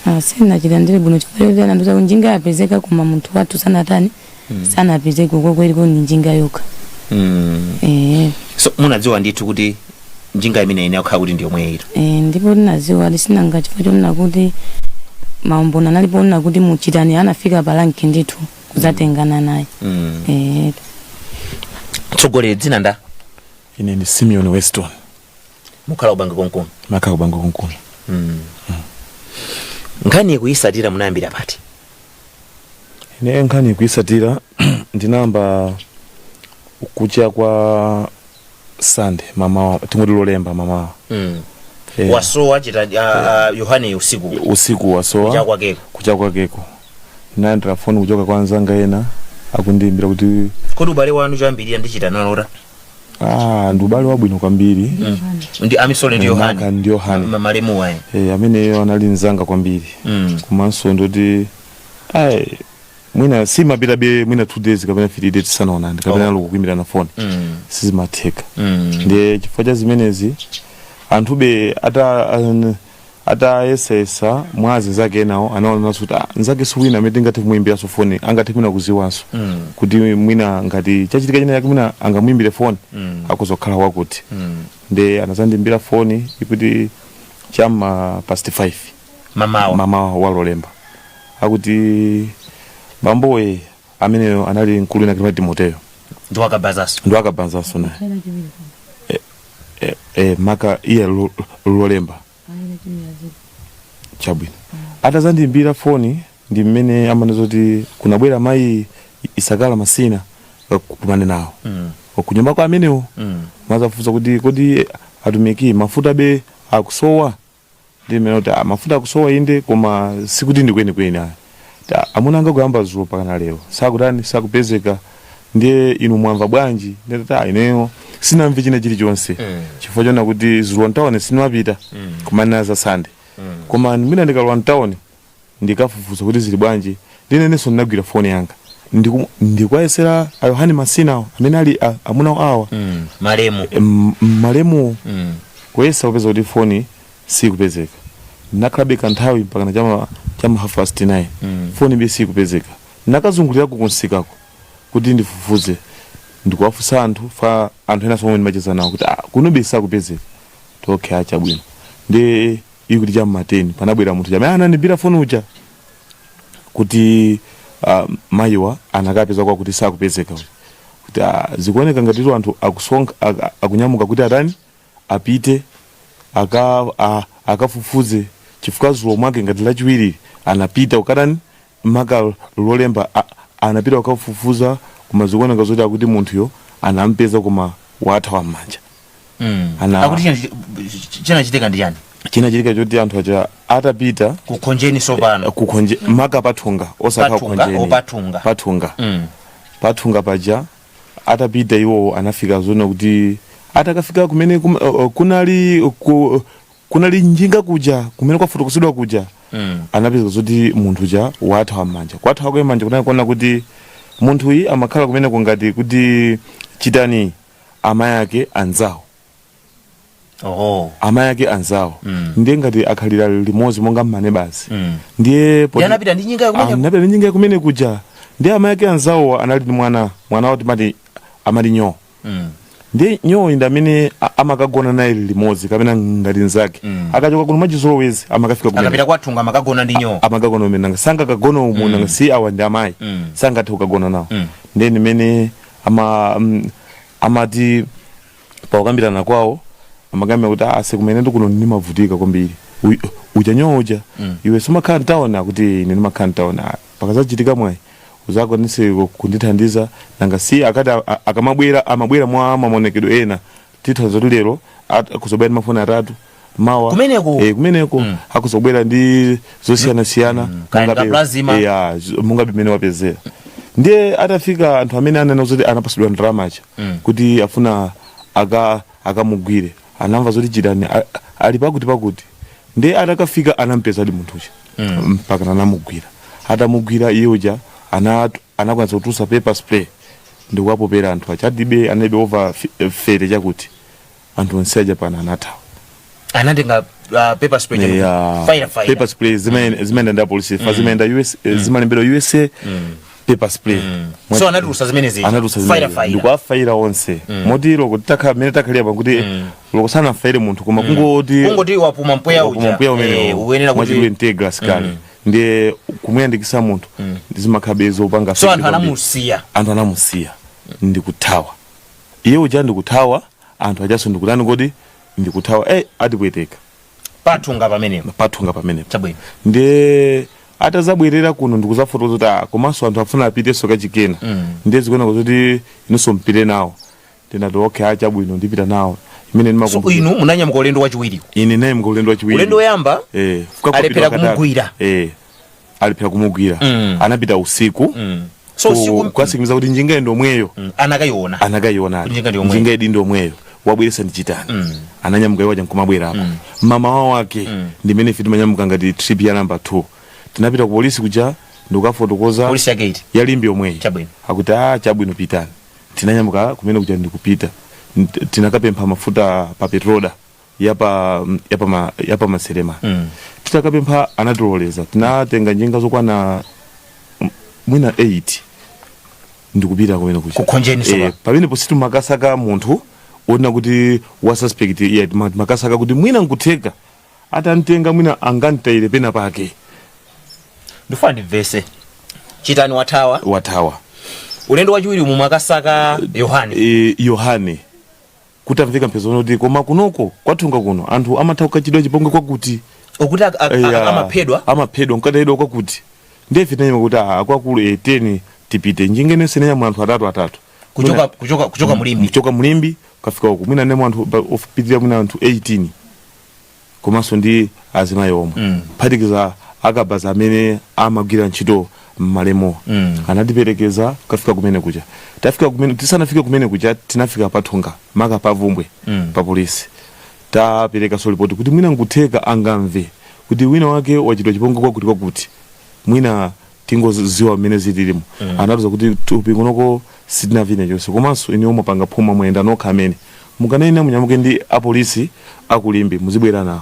Ah, sindinachilandire bwino chifukwa choti anandiuza kuti njinga yapezeka koma munthu wathu sanatani, sanapezeke, uko iliko ndi njinga yokha. Eh. So munadziwa ndithu kuti njinga imene ine akukhala kuti ndi yomwe ito? Eh, ndipo ndinadziwa lisinanga chifukwa chonena kuti maumboni analipo onena kuti muchitani anafika palanki ndithu kudzatengana naye. Eh. Tsogoleri, dzina nda? Ine ndi Simeon Weston. Mukhala kubanga konkuno? Makhala kubanga konkuno. Nkhani kuyisatira munayambira pati? Ine nkhani kuyisatira ndinayamba kucha kwa Sunday mamawa, tingoti Lolemba mamawa. Eh. Wasowa chita Yohane usiku? Usiku wasowa. Kucha kwakeko? Kucha kwakeko ndinalandira foni kuchoka kwa anzanga ena akundiyimbira kuti Kodi ubale wanu choyambirira ndi Chitani lota? Ah, ndi ubale wabwino kwambiri. Ndi amisole ndi Eh, Yohane? Maka ndi Yohane. Malemu waye. Eh, ameneyo anali mzanga kwambiri. Komanso ndoti Ai, mwina simapitabe mwina 2 days kapena 3 days tisanaonane kapena Oh. kukuimbirana foni, sizimatheka. Ndiye chifukwa cha zimenezi anthube atayesesa mwa azinzake enawo anaonanso kuti, ah, nzake siwina amene tingathe kumuimbiranso foni, angathe mwina kuziwanso kuti mwina ngati chachitika china chake mwina angamuimbire foni, akuzokhala wakuti. Ndiye anazandimbira foni ikuti chamma past 5 mamawa. Mamawa walolemba, akuti bambowe ameneyo anali mkulu ina kilima Timoteyo. Ndi wakabazaso? Ndo akabanzanso naye maka iye lolemba chabwino atazandimbira foni ndi mmene amanena kuti kunabwera mayi Isakala Masina kumane nawo kunyumba kwa amenewo. Mazafunsa kuti kodi atumiki mafuta be akusowa? Ndi mmene kuti, "Ah, mafuta akusowa inde, koma sikuti ndi kwenikweni ayi. Amuna anga kuyamba zulo pakana lero sakutani, sakupezeka. Ndiye inu mwamva bwanji?" Nditati, "Ah, ineyo sinamve china chilichonse chifukwa chona kuti zulo mtawuni sinimapita kumanena za Sande, koma mwina ndikalowa mtawuni ndikafufuza kuti zili bwanji." Ndinenenso ndinagwira foni yanga ndikuwayesera a Yohani Masinawo amene ali amuna awa. Malemu. Malemu. Kuyesa kupeza kuti foni sikupezeka. Ndinakhalabe kanthawi mpakana chama 9:30, foni be sikupezeka. Ndinakazungulirako kunsikako kuti ndifufuze, ndikuwafunsa anthu fa anthu ena somwe ndimacheza nawo kuti, ah, kunobe sakupezeka. Okay, achabwino. Ndi ikuti chamma 10 panabwera munthu chamene anandimbira foni uja kuti mayiwa anakapeza kwa kuti sakupezeka uja, kuti zikuoneka ngatitu anthu akusonkha akunyamuka kuti atani, apite akafufuze chifukwa zulo mwake ngati lachiwiri anapita ukatani, maka lolemba anapita kukafufuza, koma zikuoneka zoti akuti munthuyo anampeza koma wathawa m'manja. Akuti chinachitika ndi chani? Chinachitika choti anthu aja atapita kukhonjeni sopano. Kukhonje, maka pathunga, osakhala Pathunga, kukhonjeni. o pathunga. Pathunga. Pathunga paja atapita iwo anafika zona kuti atakafika kumene kunali njinga kuja kumene kwafotokosedwa kuja, anapeza zoti munthu uja wathawa m'manja. Kwathawa kwe manja kunali kuona kuti munthuyi amakhala kumeneko ngati kuti chitani amayi ake anzawo. Oho. Amayi ake anzawo. Ndiye ngati akhalira limodzi monga mmanebasi. Ndiye anapita ndi njinga kumene. Anapita ndi njinga kumene kuja. Ndiye amayi ake anzawo anali ndi mwana, mwana woti mati amati nyo. Ndiye nyoyi ndi amene amakagona naye limodzi kapena ngati nzake. Akachoka kuno mwachizolowezi amakafika kumene. Akapita kwathunga amakagona ndi nyo. Amakagona kumene, nanga sangakagona umu, nanga si awa ndi amayi, sangathe kukagona nawo. Ndiye ndimene amati pakukambirana kwawo amakambira kuti ase kumene ndikuno ndimavutika kwambiri. Uja nyo uja, iwe sumakhala mtawuni? Akuti ine ndimakhala mtawuni. Ah, pakazachitika mwayi uzakwanise kundithandiza, nanga si akati akamabwera amabwera mwa maonekedwe ena, tithandiza kuti lero akuzobwera ndi mafoni atatu, mawa Kumeneko? Eh, kumeneko. Akuzobwera ndi zosiyanasiyana. Kaya ndi plasma. Ya, monga bimene wapezera. Ndiye atafika anthu amene anena zoti anapasidwa ndalamacha kuti afuna akamugwire, anamva zoti chitani ali pakuti pakuti. Ndiye atakafika anampeza ali munthuja, mpaka anamugwira. Atamugwira iye uja anakwanisa kutulutsa pepper spray ndikuwapopera anthu aja. Adibe analibe over 30 chakuti anthu onse aja pana anathawa. Anatenga pepper spray? Yeah. Fire fire. Pepper spray zimene zimayenda ndi apolisi fa zimayenda US, zimalembedwa USA pepper spray. So anatulutsa zimene zija. Anatulutsa Fire zimene fire. ndikuwafaira onse, moti loko takhala mmene takhalira pa kuti loko sanafaire munthu koma kungoti kungoti wapuma mpweya uja. Wapuma mpweya umene Uyenera kuti mwachidule tear gas kale, ndiye kumuyandikisa munthu zimakhabe zopanga So anthu effect kwambiri. anamusiya. Anthu anamusiya ndikuthawa. Iye uja ndikuthawa, anthu ajaso ndikutani kodi, ndikuthawa. Atipweteka. Pathunga pamenepo. Pathunga pamenepo. Chabwino. Ndiye atazabwerera kuno ndikuzafotokoza kuti, ah, komanso anthu afuna apitenso kachikena. Ndiye zikuoneka kuti inunso mpite nawo. Ndinati okay, achabwino, ndipita nawo. Imene So ndimakumbukira. inu munanyamuka ulendo wachiwiri? Ine naye ulendo wachiwiri. Ulendo woyamba fuka alephera kupita katatu. kumugwira. Alephera kumugwira. Anapita usiku So usiku kukatsimikiza kuti njinga ndomweyo. Anakayiona. Anakayiona. Kuti njinga ndi yomweyo. Njinga idi ndomweyo wabweresa ndi chitani. Ananyamuka iwo aja nkumabwerako mama wawo wake. Ndimene ife timanyamuka ngati trip ya number 2, tinapita ku polisi kuja. Ndikukafotokoza. Polisi yake iti? Ya Limbe yomweyi. Chabwino. Akuti, "A, chabwino, pitani." Tinanyamuka kumene kuja ndikupita. Tinakapempha mafuta pa Petroda yapa Maserema. Titakapempha anatiloleza, tinatenga njinga zokwana mwina 8 ndikupita kumene kuja. Kukhonjeni soka. Eh, pamenepo sitimakasaka munthu wonena kuti wa suspect, iye timakasaka kuti mwina nkutheka atantenga mwina angantayire pena pake. Ndifuna ndimvese, Chitani wathawa? Wathawa. Ulendo wachiwiri mumakasaka Yohane? E, Yohane, kuti amveka mphezo kuti koma kunoko kwathunga kuno anthu amatha kukachidwa chipongwe kwakuti. Okuti amaphedwa? Amaphedwa nkatayidwa kwakuti. Ndiye ife tinanyama kuti, "Ah, akuluakulu, e, teni tipite." Njinga inense inanyamula anthu atatu atatu. Kuchoka mu Limbe? Kuchoka mu Limbe kafika uku mwina nemo anthu opitirira mwina anthu 18, komanso ndi azimayi omwe, phatikiza akabaza amene amagwira ntchito mmalemo. Anatiperekeza kafika kumene kuja. Tafika kumene, tisanafike kumene kuja, tinafika pathunga, maka pavumbwe, pa polisi. Tapereka so ripoti kuti mwina nkutheka angamve kuti wina wake wachitwa chipongwe kwakuti kwakuti, mwina tingoziwa mmene zililimo. Anatiuza kuti thupi kunoko sitinavine chonse, komanso ine omwe panga phuma mwayenda nokha, amene mukanena munyamuke ndi apolisi aku Limbe muzibwera nawo.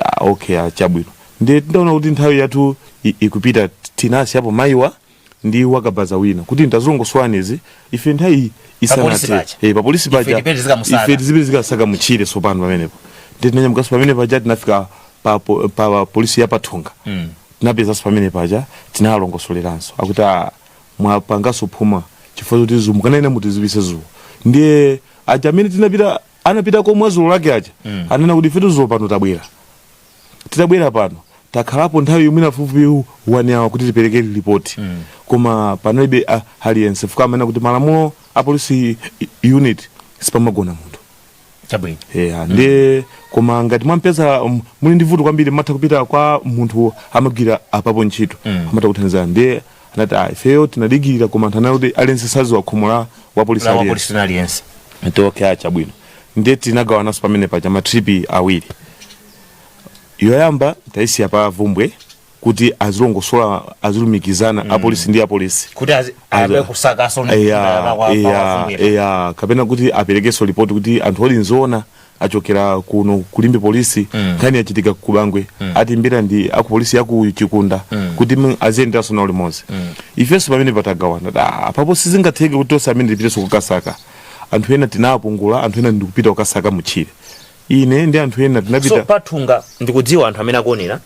Ah, okay, ah, chabwino. Ndiye tindaona kuti nthawi yathu ikupita, tinasi apo mayiwa ndi wakabaza wina kuti ndazilongoswanizi ife nthawi Papolisi isanathe. paja. Eh, papolisi Ife paja. tipite zikamusaka. Ife tizipite zikasaka mutchire. Sopano pamenepo ndiye tinanyamukanso pamene paja, tinafika pa polisi ya Pathunga. Tinapezanso pamene paja, tinalongosoleranso, akuti, "Ah, mwapanganso phuma chifukwa choti zumu mukanena mutiziwise zuwo." Ndiye aja amene tinapita anapita komwe zulo lake aja, anena kuti ifetu zulo pano tabwera, titabwera pano takhalapo nthawi imwe fupi 1 hour kuti tipereke ripoti, koma panalibe aliyense, fuka amene kuti malamulo a polisi unit sipamagona munthu. Yeah, ndiye koma ngati mwampeza muli ndi vuto kwambiri, mmatha kupita kwa munthu amagwira apapo ntchito, amatha kuthandizana. Ndiye anati, "Ah, ifeyo tinadikirira," koma anthu anati kuti aliyense saziwa khomo la wa polisi La wa aliyense. Polisi aliyense. Nti okay, achabwino. Ndiye tinagawananso pamene paja ma trip awiri. Yoyamba tayisiya pa Vumbwe kuti azilongosola, azilumikizana apolisi ndi apolisi kuti ayambe kusakaso. Eya, kapena kuti aperekenso ripoti kuti anthu oli nzoona achokera kuno ku Limbe polisi, nkhani yachitika ku Bangwe, atimbira ndi aku polisi aku Chikunda, kuti aziyenderanso nawo limodzi. Ifenso pamene patagawana da apapo sizingatheke kuti tonse amene tipitenso kukasaka. Anthu ena tinapungula, anthu ena ndikupita kukasaka mutchire, ine ndi anthu ena tinapita. So pathunga, ndikudziwa anthu amene akuonera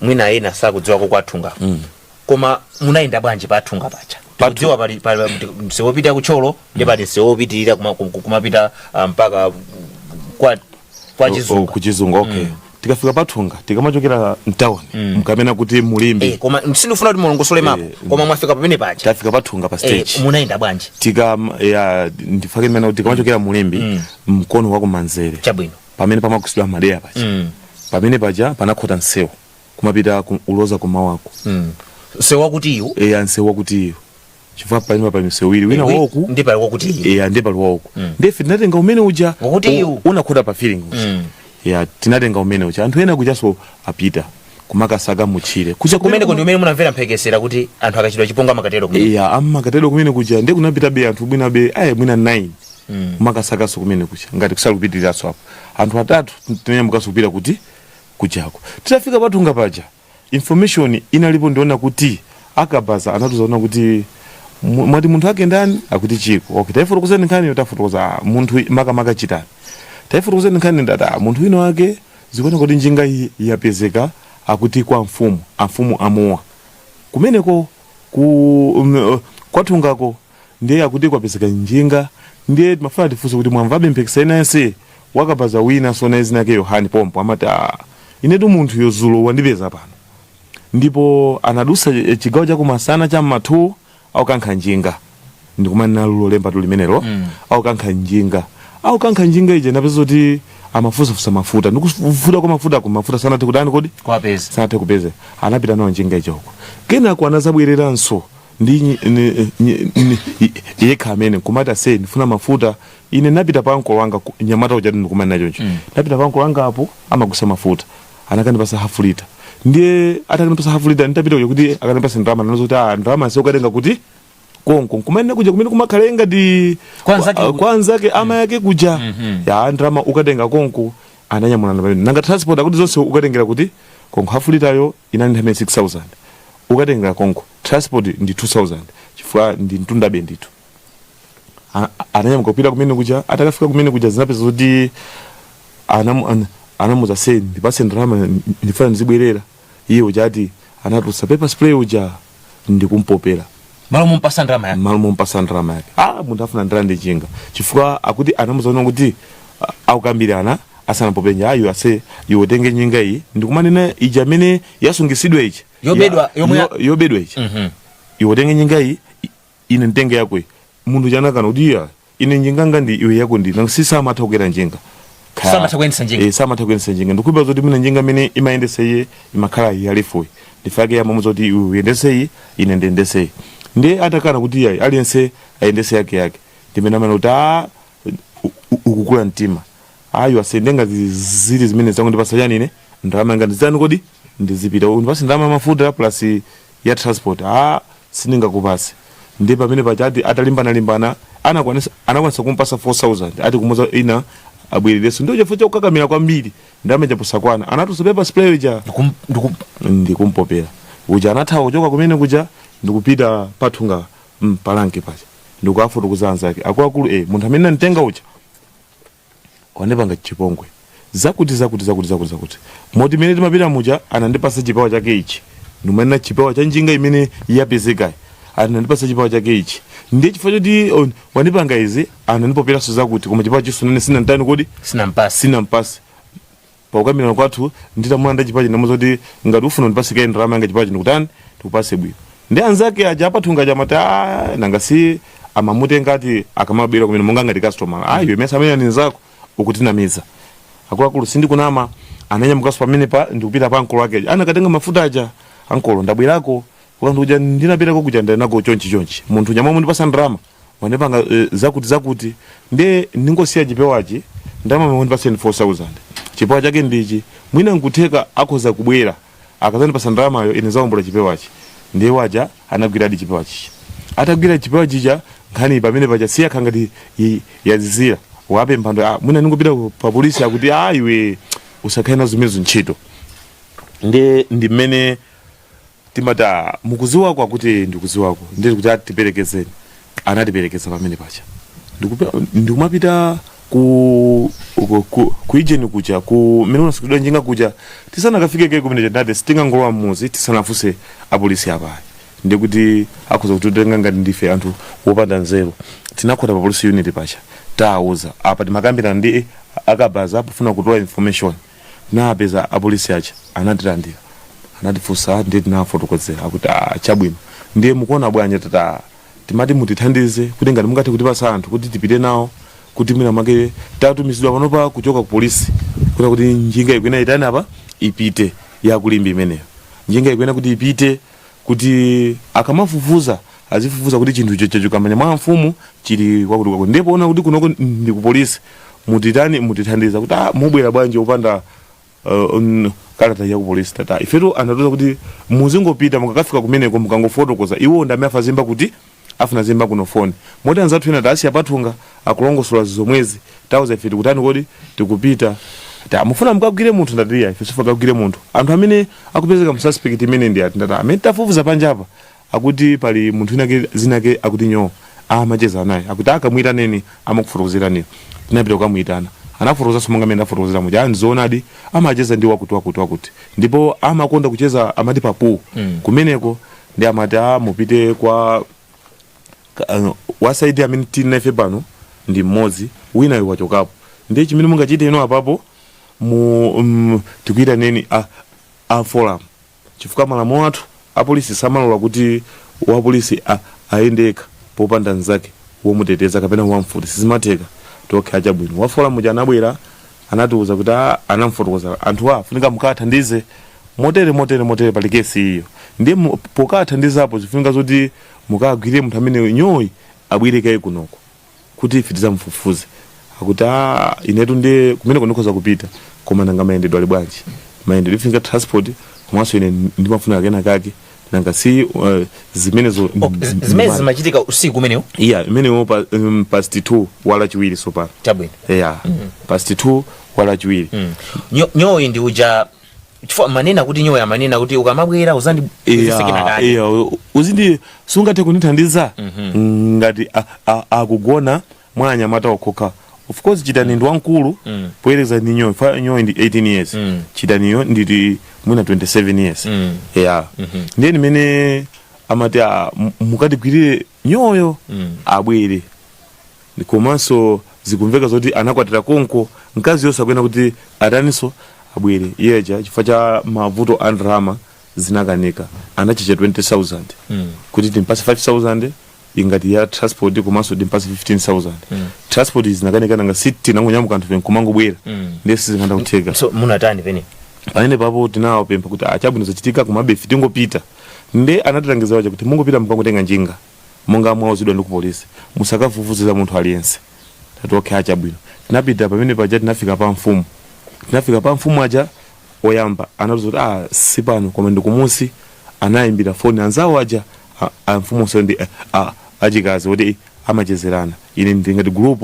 mwina ena sakudziwako kwathunga, koma munayenda bwanji pathunga paja? Tikudziwa pali msewu wopita kuThyolo ndi pali msewu wopitirira kumapita mpaka kwa Oh, Chizunga. Kuchizunga, okay. Tikafika pathunga, tikamachokera mtown, mkamena kuti mu Limbe. Eh, koma sindifuna kuti mulongosole mapo, koma mwafika pamene paja. Tafika pathunga pa stage. Munayenda bwanji? Tika ya ndifake mmene kuti tikamachokera mu Limbe, mkono wa kumanzere, pamene pamakusidwa madeya paja, pamene paja panakhota msewu kumapita uloza kumawako. Msewu wakuti iwu? Eya, msewu wakuti iwu, chifukwa pamene pali msewu iwiri, wina woku ndi pali wakuti iwu. Eya, ndi pali woku. Ndife tinatenga umene uja. Wakuti iwu. Unakhota pa filling uja. Ya, tinatenga umene uja, anthu ena kujaso apita kumakasaka mutchire kuja. Kumeneko ndi umene munamvera mphekesera kuti anthu akachitwa chipongwe amakatero kumene? Iya, amakatero kumene kuja. Ndiye kunapita be anthu mwina be ayi mwina 9 kumakasakaso kumene kuja, ngati kusali kupitiriranso apo anthu atatu tinanyamukanso kupita kuti kujako. Titafika pathunga paja, information inalipo ndiona kuti akabaza anatiuza kuti, "Mwati munthu ake ndani?" Akuti Chiko. "Okay, taifotokozani nkhani." Tafotokoza, "Ah, munthu makamaka Chitani." "Taifotokozani nkhani." Ndati, "Ah, munthu wina wake zikuoneka kuti njinga iyi yapezeka, akuti kwa mfumu, amfumu amowa kumeneko ku kwathungako, ndiye akuti kwapezeka njinga, ndiye timafuna tifunse kuti mwamvabe mphekesa inanse?" Wakabaza wina sona zina yake Yohani pompo amati, "Ah, inetu munthu yozulo wandipeza pano, ndipo anadusa chigawo chakumasana cha mmathu aukankha njinga." Ndikumana lulo lemba tu limenelo. Aukankha njinga, aukankha njinga ija napeza kuti amafusafusa mafuta, ndikufuta kwa mafuta, ku mafuta sanathe kutani kodi? Kwapeza. Sanathe kupeza. Anapita nawo njinga ija uko, kenako anazabwereranso ndi yekha amene nkumati, "Ase, ndifuna mafuta." Ine napita pa ankolo wanga nyamata uja ndikumana nachoncho. Napita pa ankolo wanga apo amagusa mafuta, anakandipasa half liter. Ndiye atakandipasa half liter, nditapita kuja kuti akandipasa ndalama, nanazo kuti ah, ndalama siukatenga kuti konko kumene kuja kumene kumakhale ngati Kwa anzake kwa anzake ama yake kuja. Ya, ndalama ukatenga konko. Ananyamulana pamene nanga transport akuti zonse ukatengera kuti konko. Half liter yo inali nthawi 6000, ukatengera konko transport ndi 2000 chifukwa ndi mtundabe ndithu. Ananyamuka kupita kumene kuja. Atakafika kumene kuja, zinapeza kuti anamuza se, "Ndipase ndalama, ndifuna ndizibwerera." Iye uja ati anatulutsa pepper spray uja ndikumpopera. Malo mumpasa ndalama yake. Malo mumpasa ndalama yake. Ah, munthu afuna ndalama njinga, chifukwa akuti anamuza kuti akukambirana asanapopenja, ayo ase iwe utenge njinga iyi, ndikumanena ija amene yasungisidwa ichi. Yobedwa, Yobedwa ichi. Iwe utenge njinga iyi, ine nditenge yako iyi. Munthu chanakana kuti iya, ine njinganga ndi iwe yako ndi nanga samatha kukwera njinga. Samatha kuyendetsa njinga. Eh, samatha kuyendetsa njinga. Ndikuipa zoti mwina njinga imene imayendetsa iye imakhala yalefuyi, ndifake yamamuza kuti iwe uyendetse iyi, ine ndiyendetse iyi. Ndiye atakana kuti iyayi, aliyense ayendetse yake yake, ndimene amene kuti a ukukula mtima, ayo asende zili zimene zangu, ndipasa chani ine ndalama yanga, ndizani kodi ndizipita, undipase ndalama ya mafuta plus ya transport. Ah, sindingakupase. Ndi pamene pachati atalimbana-limbana anakwanisa kumpasa 4000, ati kumuza ina abwerereso. Ndio chifukwa chakukakamira kwambiri, ndalama chaposakwana, anatulutsa pepper spray uja ndikumpopera uja. Anathawa kuchoka kumene kuja ndikupita pathunga mpalanke paja, ndikuafotokoza anzake, "Akuluakulu, munthu amene anditenga uja wandipanga chipongwe zakuti zakuti zakuti zakuti zakuti, moti imene timapita muja anandipasa chipewa chake ichi, ndimanena chipewa cha njinga imene yapezekayi, anandipasa chipewa chake ichi, ndiye chifukwa choti wandipanga izi, anandipoperanso zakuti, koma chipewa chisunene sinantani kodi?" Sinampasi. Sinampasi. Pakukambirana kwathu, nditamulanda chipewa chinamuza kuti ngati ufuna undipase kaye ndalama yanga, chipewa chino kutani, tikupase bwino. Ndi anzake aja apathunga aja amati "Ah, nanga si amamutenga ati akamabwera kumene monga ngati customer, ah, iwe mesa amene ani nzako ukutinamiza." Akuluakulu, sindikunama, ananyamukanso pamene pa ndikupita pa ankolo ake aja, anakatenga mafuta aja. "Ankolo, ndabwerako kanthu kuja ndinapitako kuja, ndanako chonchi chonchi, munthu nyamwa mundipasa ndalama wandipanga zakuti zakuti, ndiye ndingosiya chipewachi, ndalama mundipaseni 4000, chipewa chake ndichi, mwina nkutheka akhoza kubwera akazandipasa ndalamayo, ine zawombola chipewachi." Ndiye waja anagwiradi chipewa chicha. Atagwira chipewa chicha, nkhani pamene paja siyakha ngati yazizira. Wape mphando, ah, mwina ndingopita pa polisi. Akuti ah, iwe usakhale nazo zimenezo ntchito. Ndiye ndi mmene timati ah, mukuziwako? Akuti ndikuziwako. Ndiye kuti atiperekezeni, anatiperekeza pamene pacha. Ndikumapita ku ijeni kuja ku mmene unasikidwa njinga kuja. Tisanakafike ke kumene, ndati sitingangolowa mmuzi tisanafunse apolisi apayi, ndikuti akhoza kutitenga ngati ndife anthu wopanda nzeru. Tinakhota pa police unit pacha, taawuza apa timakambirana ndi akabaza pofuna kutola information. Napeza apolisi aja anatilandira, anatifunsa, ndiye tinafotokozera. Akuti ah, chabwino, ndiye mukuona bwanji? Tata timati mutithandize kuti ngati mungathe kutipasa anthu kuti tipite nawo, kuti mwina mwake tatumizidwa panopa kuchoka ku polisi kuti njinga ikuena itani apa ipite yakulimbi imeneyo, njinga ikuena kuti ipite, kuti akamafufuza azifufuza kuti chinthu icho chachoka manja mwa mfumu chili kwakuti kwakuti, ndipo ona kuti kunoko ndi ku polisi, mutitani, mutithandiza. Kuti ah, mubwera bwanji upanda kalata ya ku polisi? Tata ifetu anatiuza kuti muzingopita, mukakafika kumeneko mukangofotokoza, iwo ndi amene afazimba kuti afuna zimba kuno foni, moti anzathu ena tasiya pathunga akulongosola zomwezi, tauza ife tikutani kodi, tikupita. Ta mufuna mukagwire munthu? Ndatiya ife sifa kagwire munthu, anthu amene akupezeka mu suspect imene ndi ati? Ndata amene tafufuza panjapa akuti pali munthu inake zinake akuti nyo amacheza naye, akuti akamwitaneni amakufotokozerani. Tinapita kukamuyitana, anafotokozanso monga amene ndafotokozera muja, anzoonadi amacheza ndi wakuti wakuti wakuti, ndipo amakonda kucheza amati papu kumeneko, ndi amati a mupite kwa wasaidi amene tili nafe pano ndi mmodzi, wina wachokapo, ndiye chimene mungachite ino apapo mu tikuyitaneni a forum, chifukwa malamulo athu apolisi samalola kuti wapolisi ayende yekha popanda mnzake womuteteza kapena wamfuti, sizimatheka. Tokhe achabwino, wa forum uja anabwera, anatiuza kuti anamfotokoza anthu afunika mukathandize motere motere motere, pali kesi iyo, ndiye pokathandizapo zifunika zoti mukagwire munthu amene nyoyi abwere kaye kunoko kuti ife tizamufufuze. Akuti a inetu ndiye kumeneko ndikhoza kupita, koma nanga mayendedwe ali bwanji? Mayendedwe ifunika transport Komanso ine ndimafuna kena kake, nanga si zimenezo. Okay, zimene zimachitika usiku umenewo? Iya, imenewo pa, past 2 wala chiwiri sopano. Chabwino. Yeah, past 2 wala chiwiri. Nyoyi ndi uja, chifukwa manena kuti nyoyi amanena kuti ukamabwera uzandi Iya, iya, uzindi sungathe kundithandiza ngati akugona mwa anyamata okhoka. Of course Chitani ndi wamkulu poyerekeza ndi nyoyi, fa nyoyi ndi 18 years, Chitaniyo nditi mwina 27 years. Yeah, ndiye nimene amati, "Ah, mukatigwirire nyoyo abwere." Komanso zikumveka zoti anakwatira konko, mkazi yonse akuyena kuti ataninso abwere iyeja. Chifukwa cha mavuto a ndalama zinakanika, anachicha 20,000 kuti timpase 5000 ingati ya transport, komanso timpase 15,000 transport. Zinakanika, nanga si tinangonyamuka anthu kumangobwera, ndiye sizikanda kutheka. So munatani pene? Pamene papo tinawapempha kuti achabwino, zachitika, komabe ife tingopita. Nde anatilangiza wacha kuti mungopita mukangotenga njinga monga mwauzidwa ndi ku polisi, musakafufuze za munthu aliyense. Tati okay, achabwino. Tinapita pamene paja, tinafika pa mfumu. Tinafika pa mfumu aja, oyamba anatiuza kuti ah, si pano koma ndi kumusi. Anayimbira foni anzawo aja, a mfumu onse ndi achikazi kuti amachezerana, ine ndingati group.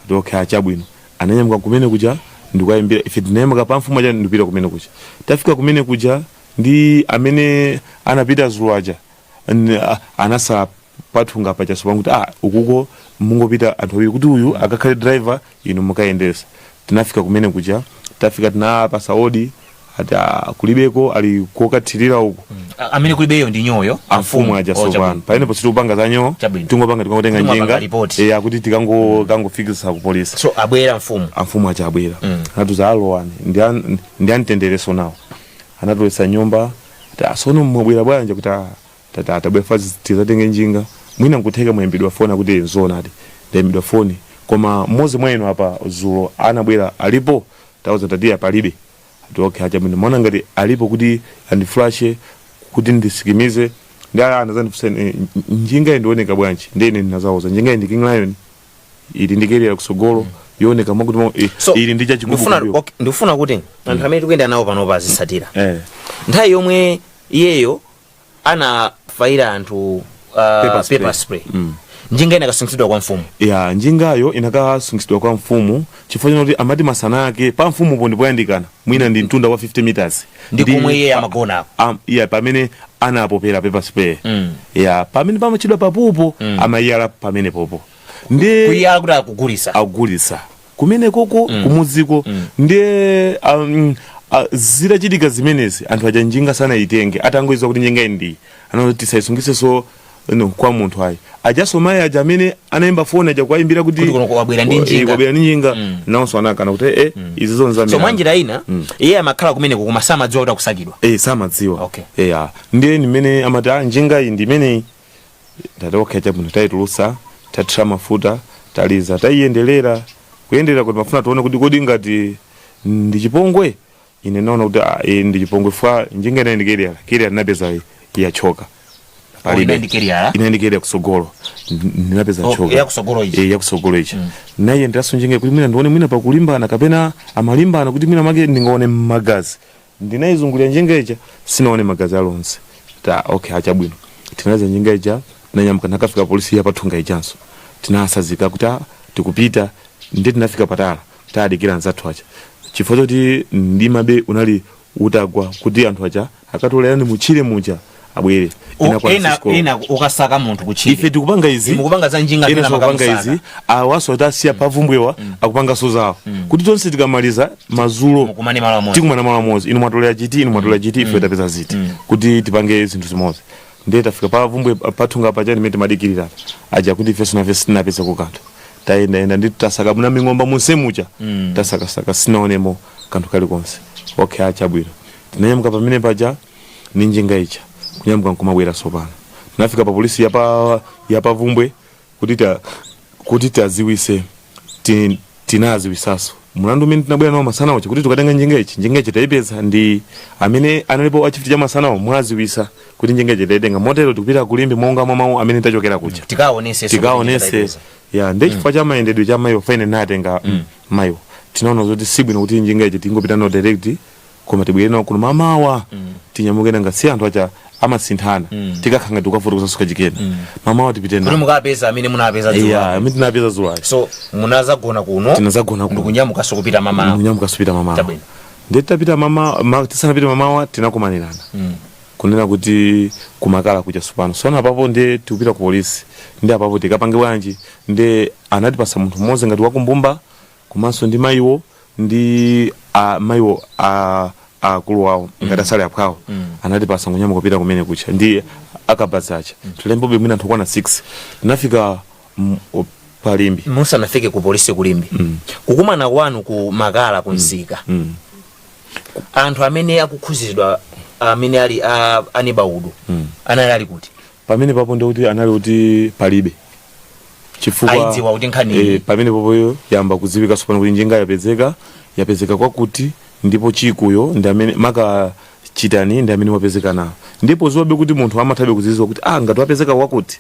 Ati okay, achabwino. Ananyamuka kumene kuja ndikukayimbira. Ife tinayamuka pa mfumu aja ndikupita kumene kuja. Tafika kumene kuja, ndi amene anapita zulo aja anasala pathunga pachaso pakuti ah, ukuko mungopita anthu awiri kuti uyu akakhale driver, inu mukayendesa. Tinafika kumene kuja, tafika tinapasa odi, ati ah, kulibeko, ali kokathirira uku. Amene kulibeyo ndi nyoyo? Amfumu aja. Oh, sopano chabwino. pamenepo sitikupanga za nyoyo. Chabwino. Tingopanga tikangotenga Tingopanga njinga. ripoti. Akuti tikangofikisa ku polisi. So abwera mfumu? Amfumu aja abwera, anatuza alowani, ndi amtendereso nawo. Anatuletsa nyumba, ati asono mwabwera bwanja? Kuti ah, tata tabwera fazi tizatenge njinga, mwina nkutheka mwayimbidwa foni. Akuti nzona, ati ndayimbidwa foni, koma mmodzi mwa inu apa zulo anabwera alipo? Tauza tatiya palibe. Ati okay, achabwino, maona ngati alipo kuti andiflashe kuti ndisikimize. Ndi aya anazandifunsa njinga ndioneka bwanji? Ndi ine ndinazauza njinga iyi ndi King Lion, ili ndi carrier kusogolo, yooneka mwakuti So ili ndi chachigubu kumbuyo. Okay, ndikufuna kuti anthu amene tikuyenda nawo panopa azitsatira nthawi yomwe iyeyo anafaira anthu Pepper spray. Pepper spray. Njinga inakasungisidwa kwa mfumu? Ya, njingayo inakasungisidwa kwa mfumu chifukwa chinoti amati masana ake pa mfumupo ndipoyandikana, mwina ndi mtunda wa 50 meters. Ndi komwe iye amagona? Iya, pamene anapopera pepper spray. Ya, pamene pamachidwa papupo, amayiyala pamene popo ndi Kuyiyala kuti akugulisa? Akugulisa kumene koko kumuziko. Ndiye zitachitika zimenezi, anthu aja njinga sanayitenge. Atangoizwa kuti njinga iyi ndi anati tisayisungisenso no, kwa munthu ayi. Ajaso mayi aja amene anayimba foni aja kuwayimbira kuti Kuti kuno kwabwera ndi njinga. Kwabwera ndi njinga, nawonso anakana kuti izi zonse. So mwanjira ina iye amakhala kumeneko koma samadziwa kuti akusakidwa? Eh, samadziwa. Okay. Yeah, ndiye nimene amati ah, njinga iyi ndi imeneyi. Ndati okay, chabwino. Tayitulusa, tathira mafuta, taliza, tayiyenderera kuyenderera kuti mafuna tione kuti kodi ngati ndi chipongwe. Ine naona kuti ah, iyi ndi chipongwe fa njinga inayi ndi carrier, carrier ndinapeza yachoka. Oh, inayi ndi carrier? Inayi ndi carrier kusogolo, ndinapeza Oh, choka. Yakusogolo iji? Eh, yakusogolo ichi. Nayenderanso njinga kuti mwina ndione mwina pakulimbana kapena amalimbana, kuti mwina make ndingaone magazi. Ndinayizungulira njinga ija, sinaone magazi alonse. Ta okay, achabwino. Tinaliza njinga ija, tinanyamuka, nakafika polisi yapathunga ichanso. Tinasazika kuti ah, tikupita. Ndi tinafika patala, tadikira anzathu aja chifukwa choti mdimabe unali utagwa, kuti anthu aja akatolerani mutchire muja abwere. Inakwana Ena Cisco. Ena ukasaka munthu kutchire. Ife tikupanga izi, Mukupanga za njinga, ena ena sakupanga makamusaka. izi, awaso atasiya pavumbwewa akupanganso zawo, kuti tonse tikamaliza madzulo mukumane malo amodzi. Tikumana malo amodzi. Inu mwatolera chiti, inu mwatolera chiti, ife tapeza ziti, kuti tipange zinthu zimodzi. Ndiye tafika pavumbwe pathunga paja ndimene timadikirira aja kuti ifenso nafe sitinapeza kanthu. Tayendayenda ndi tasaka muna ming'omba munsemucha, tasakasaka, sinaonemo kanthu kalikonse. Okay, achabwino. Tinanyamuka pamene paja ni njinga icha, kunyamuka nkumabwera. Sopano tinafika pa polisi yapavumbwe kuti taziwise, tinaziwisaso mulandu umene tinabwera nawo masana uja kuti tikatenga njinga ichi. Njinga ichi tayipeza, ndi amene analipo achifiti cha masanawo mwaziwisa kuti njinga ichi tayitenga, motero tikupita kulimbi monga mwa mawu amene tachokera kuja. Tikaonese. Tikaonese, ya. Ndi chifukwa cha mayendedwe cha mayiwo, faine natenga mayiwo, tinaona zoti sibwino kuti njinga ichi tingopita no direct. Koma tibwere nawo kuno mamawa, tinyamuke, nanga si anthu acha amasinthana, tikakhanga tikukafotokoza kachikena. Mamawa tipite Kuti nawo mukapeza amene munapeza dzulo. Iya, amene tinapeza dzulo. So munazagona kuno? Tinazagona kuno. Ndikunyamukanso kupita mamawa? Kunyamuka kupita mamawa. Chabwino. Ndiye titapita mama tisanapite mamawa, tinakumanirana kunena kuti kumakala kuja sopano sona apapo ndiye tikupita ku polisi, ndi apapo tikapange bwanji? Ndi anatipasa munthu mmodzi ngati wakumbumba, komanso ndi mayiwo, ndi mayiwo akulu awo ngati asale aphwawo. Anatipasa kunyamuka kupita kumene kucha ndi akabazacha, tilembobe mwina anthu okwana 6. Tinafika palimbi. Musanafike ku polisi kulimbi, kukumana kwanu ku Makala kunsika, anthu amene akukhuzidwa, amene ali anebaudu, anali ali kuti? Pamene papo ndikuti anali kuti palibe, chifukwa Aidziwa kuti nkhani iyi. Pamene popo yamba kudziwika sopano kuti njinga yapezeka, yapezeka kwakuti, ndipo chikuyo ndi amene maka chitani, ndi amene wapezeka nawo. Ndipo ziwabe kuti munthu amathabe kudziwa kuti ngati wapezeka wakuti,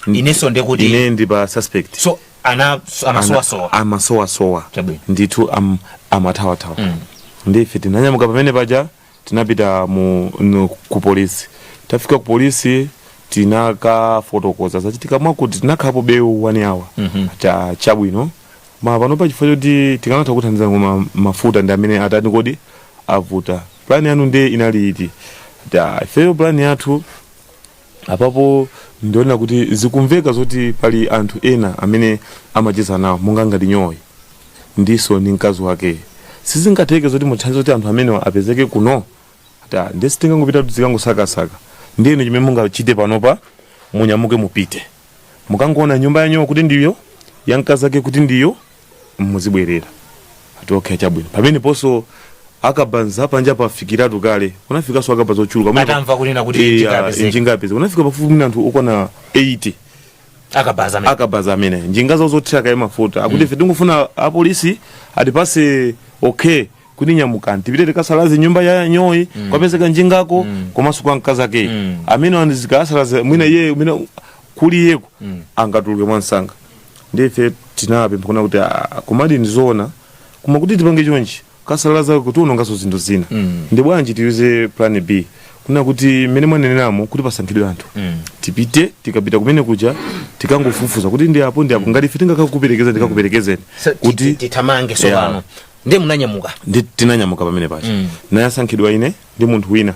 Inenso ndekuti ine ndi pa suspect. So ana amasowasowa? Amasowasowa. Chabwino. Ndithu amathawathawa. Ndife tinanyamuka pamene paja, tinapita ku polisi. Tafika ku polisi, tinakafotokoza zachitika mwakuti. Tinakhapo bewu 1 hour. Chabwino, ma panopa chifukwa choti tikanatha kuthandiza koma mafuta ndi amene atani kodi avuta. Plan yanu ndiye inali iti? Ta ifeyo plan yathu apapo ndiona kuti zikumveka zoti pali anthu ena amene amacheza nawo, monga ngati nyoyi ndiso ndi mkazi wake. Sizingatheke zoti muthandize kuti anthu amenewa apezeke kuno. Ta ndesi tingangopita tizikangosakasaka. Ndiyeno chimene mungachite panopa, munyamuke mupite, mukangoona nyumba ya nyowa kuti ndiyo, ya mkazi ake kuti ndiyo, muzibwerera. Ati okay, chabwino. Pamene ponso akabanza panja pafikiratu kale, kunafikanso akabanza ochuluka. Atamva kunena kuti njinga yapezeka. Njinga yapezeka, kunafika pafupi mwina anthu okwana 80. Akabaza amene? Akabaza amene njinga zawo zothira kaye mafuta, akuti ife tingofuna apolisi atipase okay kuti nyamukani tipite tikasalaze nyumba ya nyoyi, kwapezeka njingako, komanso kwa mkazi ake amene andizikasalaze, mwina iye mwina kuli iyeko angatuluke mwansanga. Ndife tinapempha kuna kuti komadi ndizoona, koma kuti tipange chonchi kasalaza kuti unongaso zinthu zina, ndi bwanji tiyuze plan B, kuna kuti mmene mwaneneramo kuti pasankhidwe anthu, tipite, tikapita kumene kuja tikangofufuza kuti ndi apo ndi apo, ngati ife tingakakuperekeza ndikakuperekezeni. So, kuti tithamange sopano. Ndiye munanyamuka? Ndi tinanyamuka pamene pacha. Nayasankhidwa ine ndi munthu wina,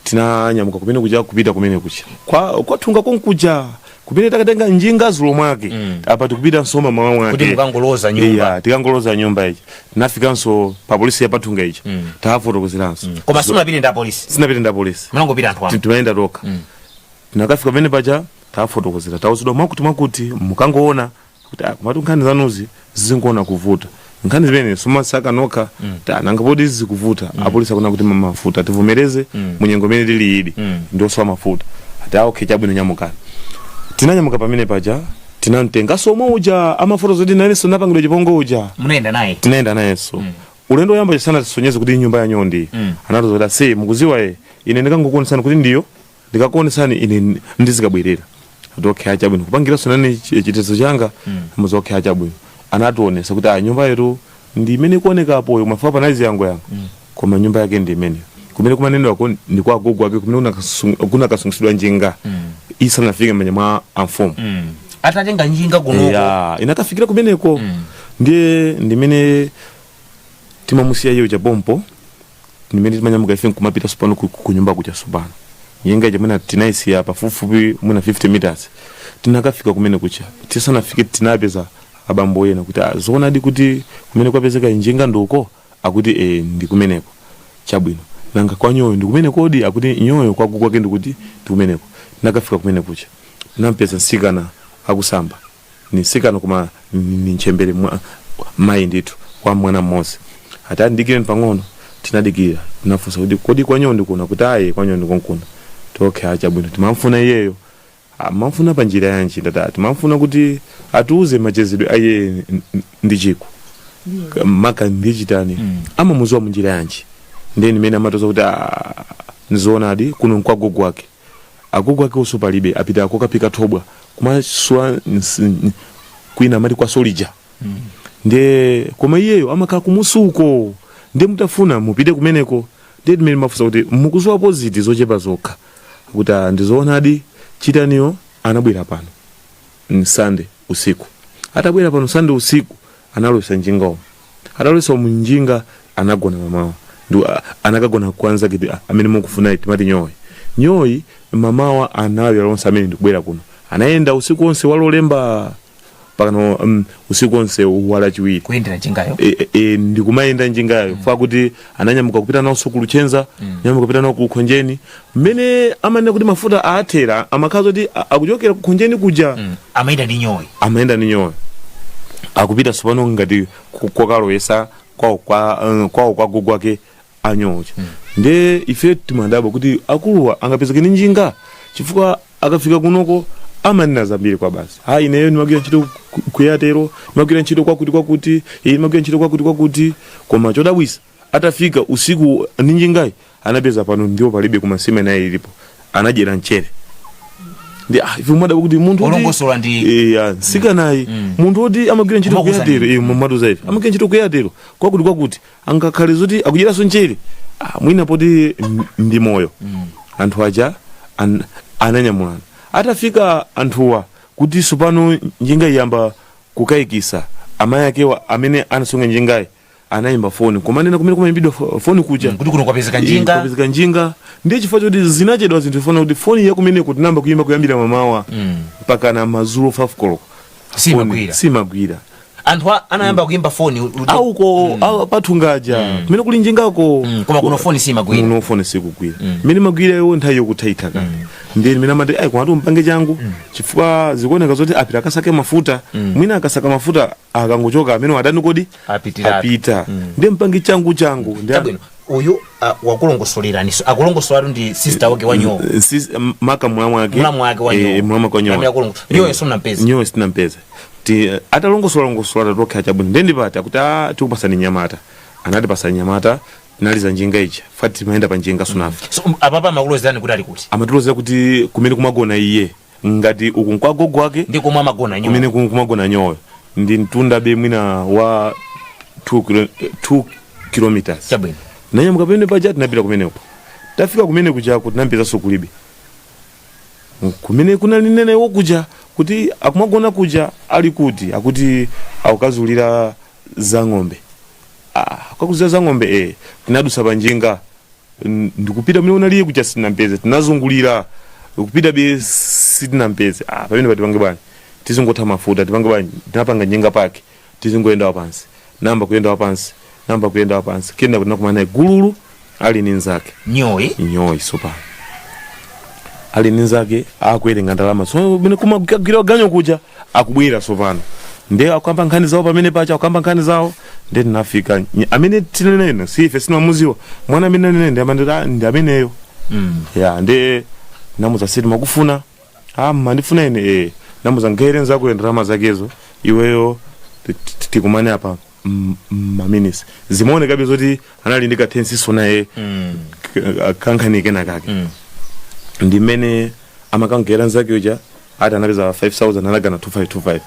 tinanyamuka kumene kuja kupita kumene kuja kwa kwathunga konkuja kumene takatenga njinga zulo mwake. Apa tikupita nsoma mmawa mwake. Kuti mukangoloza nyumba. Iya, tikangoloza nyumba iji. Tinafikanso pa polisi ya pathunga iji, tafotokozeranso. Koma simunapite ndi apolisi? Sinapite ndi apolisi. Munangopita anthu anu? Timayenda tokha. Tinakafika pamene paja, tafotokozera, tauzidwa mwakuti mwakuti, mukangoona kuti komatu nkhani zanuzi zizingoona kuvuta, nkhani zimene somasaka nokha. Nanga poti zikuvuta, apolisi akuna kuti mafuta tivomereze, munyengo imene tili idi ndiosowa mafuta. Ati okay, chabwino, nyamukani. Tinanyamuka pamene paja, tinamtenganso omwe uja amafotokoza kuti nanenso napangidwa chipongwe uja. Munayenda naye? Tinaenda nayenso. Ulendo woyamba chisana tisonyeze kuti nyumba ya nyondi, anatiuza kuti ase mukuziwa ye, ine ndikangokuonesani kuti ndiyo, ndikakuonesani ine ndizikabwerera. Ati okay, achabwino. Kupangiranso nane chitetezo changa. Muzi okay, achabwino. Anationesa kuti nyumba yetu ndi imene ikuonekapo, mafupa panali ziyango yango, koma nyumba yake ndi imene kumene kumanenedwako ndi kwa agogo ake, kumene kunakasungisidwa njinga isanafike m'manja mwa amfumu. Atatenga njinga kunoko? Ya, inakafikira kumeneko. Ndiye ndimene timamusiya iye chapompo, ndimene timanyamuka ife nkumapita sopano ku nyumba kuja. Sopano njinga ija mwina tinayisiya pafupifupi mwina 50 meters. Tinakafika kumene kucha, tisanafike tinapeza abambo ena kuti zoonadi kuti kumene kwapezeka njinga ndiko? Akuti ndi kumeneko. Chabwino, nanga kwa nyoyo ndi kumene kodi? Akuti nyoyo kwaku kwake ndikuti ndi kumeneko. Tinakafika kumene kucha, tinampeza msikana akusamba. Ni msikana koma ni nchembere, mayi ndithu wa mwana mmodzi. Ati andikireni pang'ono. Tinadikira, tinafunsa kuti kodi kwa nyoyo ndikuno? Kuti ayi, kwa nyoyo ndikonkuno. Okay, achabwino, timamfuna iyeyo. Mamfuna pa njira yanji? Ndati timamfuna kuti atiuze machezedwe aye ndi chiku maka ndichitani, amamuziwa munjira yanji. Ndiye nimene amatiuza kuti nzoonadi, kuno nkwagogo wake, agogo ake onso palibe, apita kokapika thobwa kumaswa kwina amati kwa solija. Ndiye koma iyeyo amakhala kumusuko. Ndiye mutafuna mupite kumeneko. Ndiye timene mafunsa kuti mukuziwapo ziti zochepa zokha, kuti "Ah, ndizoonadi, Chitaniyo anabwera pano Sunday usiku. Atabwera pano Sunday usiku, analowesa njinga umu, atalowesa mu njinga anagona mamawa ndi anakagona kwanza kiti amene mukufuna timati Nyoyi. Nyoyi mamawa analawira lonse amene ndikubwera kuno, anayenda usiku wonse walolemba pakano usiku wonse walachiwiri. Kuyendera njingayo? E, ndikumayenda njingayo fa kuti ananyamuka kupita nawonso ku Luchenza, nyamuka kupita nawo ku Khonjeni. Mmene amanena kuti mafuta aathera, amakhala kuti akuchokera ku Khonjeni kuja. Amayenda ndi Nyoyi? Amayenda ndi Nyoyi, akupita sopano ngati kwakalowesa kwawo kwa kwawo kwa gogo ake anyoja. Ndiye ife timadabwa kuti akuluwa angapezeke ndi njinga, chifukwa akafika kunoko amanena zambiri kwa basi: "Ha, ineyo ndimagwira ntchito ku Airtel, ndimagwira ntchito kwakuti kwakuti, ndimagwira ntchito kwakuti kwakuti." Koma chodabwisa, atafika usiku ndi njingayi, anapeza pano ndipo palibe, koma nsima inayi ilipo, anadyera mchere. Ndi ife mwadabwa kuti munthu Olongosola ndi ya nsikanayi, munthu woti amagwira ntchito Kumakuza ku Airtel, mumatuza ife amagwira ntchito ku Airtel kwakuti kwakuti, angakhale zoti akudyeranso mchere? Mwina poti ndi moyo. Anthu aja ananyamulana. Atafika anthuwa kuti sopano njinga iyamba kukayikisa, amayi akewa amene anasunga njingayi anayimba foni kumanena kumene kumayimbidwa foni kuja. Kuti kuno kwapezeka njinga. Kwapezeka njinga. Ndiye chifukwa choti zinachedwa zinthu, ifuna kuti foni yakumene kuti namba kuyimba kuyambira mamawa mpaka na madzulo 5 koloko. Simagwira. Simagwira. Anthu anayamba kuyimba foni auko au pathungaja kumene kuli njingako. Koma kuno foni simagwira. Kuno foni sikugwira. Mmene magwira iwo nthawi yokuthaitha kale. Ndiye mmene amati ayi, komatu mpange changu, chifukwa zikuoneka zoti apita akasake mafuta. Mwina akasaka mafuta, akangochoka amene adani kodi Apitiratu. apita. Ndiye mpange changu changu. Chabwino, uyu wakulongosolerani, akulongosolatu ndi sister wake wa Nyowo. Maka mulamu wake. Mulamu wake wa Nyowo. Mulamu wake wa Nyowo. Amene Nyowo simunampeze. Nyowo sinampeze. Ti atalongosola longosola, tatokha chabwino, ndiye ndipati akuti a tikupasani nyamata, anatipasa nyamata, tinaliza njinga ija fati timayenda pa njinga sunafe. So apapa amakulozerani kuti ali kuti? Amatilozera kuti kumene kumagona iye, ngati uku nkwagogo wake. Ndi komwe amagona Nyowo. Kumene kumagona Nyowo ndi mtunda be mwina wa 2 kilometers. Chabwino. Nanyamuka pamene paja, tinapita kumeneko. Tafika kumene kujako, tinampezanso kulibe. Kumene kunali nenewo kuja kuti akumagona kuja, ali kuti? Akuti akukazulira za ng'ombe. Akakuzulira za ng'ombe. Tinadusa panjinga ndikupita kumene unaliye kuja, sitinampeze. Tinazungulira kupita be, sitinampeze. Pamene patipange bwanji? Tizingotha mafuta, tipange bwanji? Tinapanga njinga pake, tizingoyenda wapansi, namba kuyenda wapansi, namba kuyenda wapansi, kenda tinakumana naye gululu ali ni nzake. Nyoyi? Nyoyi sopano ali ndi nzake, akuwerenga ndalama. So mene kumagwira ganyo kuja, akubwera sopano, ndiye akukamba nkhani zawo pamene pacha, akukamba nkhani zawo. Ndiye tinafika amene tinanena si ife sinamuziwa mwana amene anene ndi amene ndi ameneyo. Ya, ndiye namuza siti makufuna, mandifuna ine? Namuza ngaire nzako ndalama zakezo, iweyo tikumane apa maminisi. Zimaonekabe zoti anali ndi kathensiso naye, kankhani kena kake. Ndi mmene amakangera nzake uja, ati anapeza 5000, anagana 2525.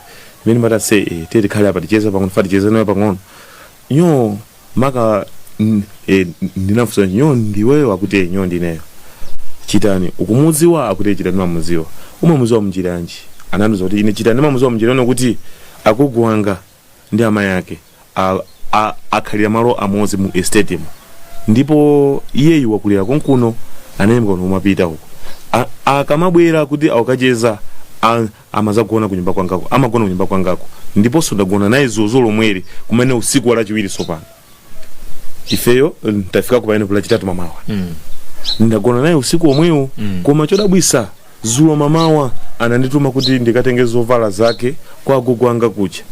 Mmene mati ase tiye tikhale apa, ticheze pang'ono, fa ticheze naye pang'ono nyo maka ndinafunsa, "Nyo ndiweyo?" Akuti, "Nyo ndineyo. Chitani ukumudziwa?" Akuti, "Chitani mamudziwa." "Umamudziwa mnjiranji?" Anandiuza kuti, "Ine Chitani mamudziwa mnjirano kuti agogo wanga ndi amayi ake akhalira malo amodzi mu estate ndipo iyeyu wakulira konkuno, anayemba kuno, umapita uko. Akamabwera kuti akukacheza, amazagona kunyumba kwangako, amagona kunyumba kwangako, ndiponso ndagona naye zuzu lomweri kumene usiku wa Lachiwiri. Sopano ifeyo tafika ku pamene Lachitatu mamawa. Ndagona naye usiku omwewo. Koma chodabwisa, zulo mamawa anandituma kuti ndikatenge zovala zake kwa agogo anga kuja.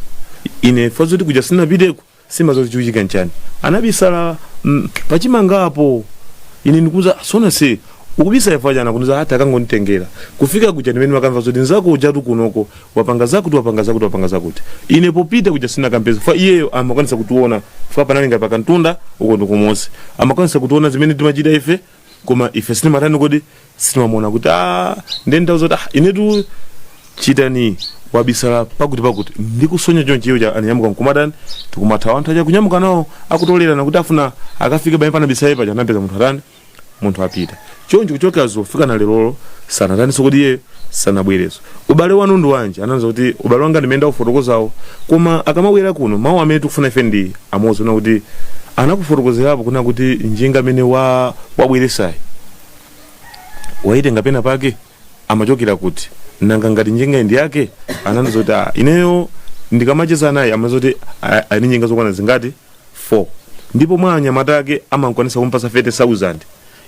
Ine fazoti kuja sinapiteko, simazoti chikuchitika nchani. Anabisala pachimangapo. Ine ndikuza sona se ukubisa ifa jana kundiza hata akangonditengera. Kufika kuja ndimene makamva zoti nzako ujatu kunoko wapanga zakuti, wapanga zakuti, wapanga zakuti. Ine popita kuja sinakampeza fa iyeyo amakwanisa kutiona fa panali ngati pakantunda uko ndikumosi, amakwanisa kutiona zimene timachita ife, koma ife sitimatani kodi, sitimamuona kuti ndiye ndauza kuti inetu Chitani wabisala pakuti pakuti ndikusonya chonchi uja ananyamuka nkumatani, tikumathawa. Anthu aja kunyamuka nawo akutolerana kuti afuna akafike pamene panabisala paja, anapeza munthu atani, munthu apita. Choncho kuchokera zofika na lerolo sanataninso kuti iye sanabwerezo. Ubale wanu ndi wanji? Ananza kuti ubale wanga ndimene ndaufotokozawo, koma akamabwera kuno mawu amene tikufuna ife ndi amodzi, una kuti anakufotokozerapo kuna kuti njinga amene wabweresayi waitenga pena pake, amachokera kuti? Nanga ngati njinga ndi yake? Ananza kuti ah, ineyo ndikamacheza naye amaza kuti ali njinga zokwana zingati? 4. Ndipo mwa anyamata ake amankwanisa kumpasa 30,000.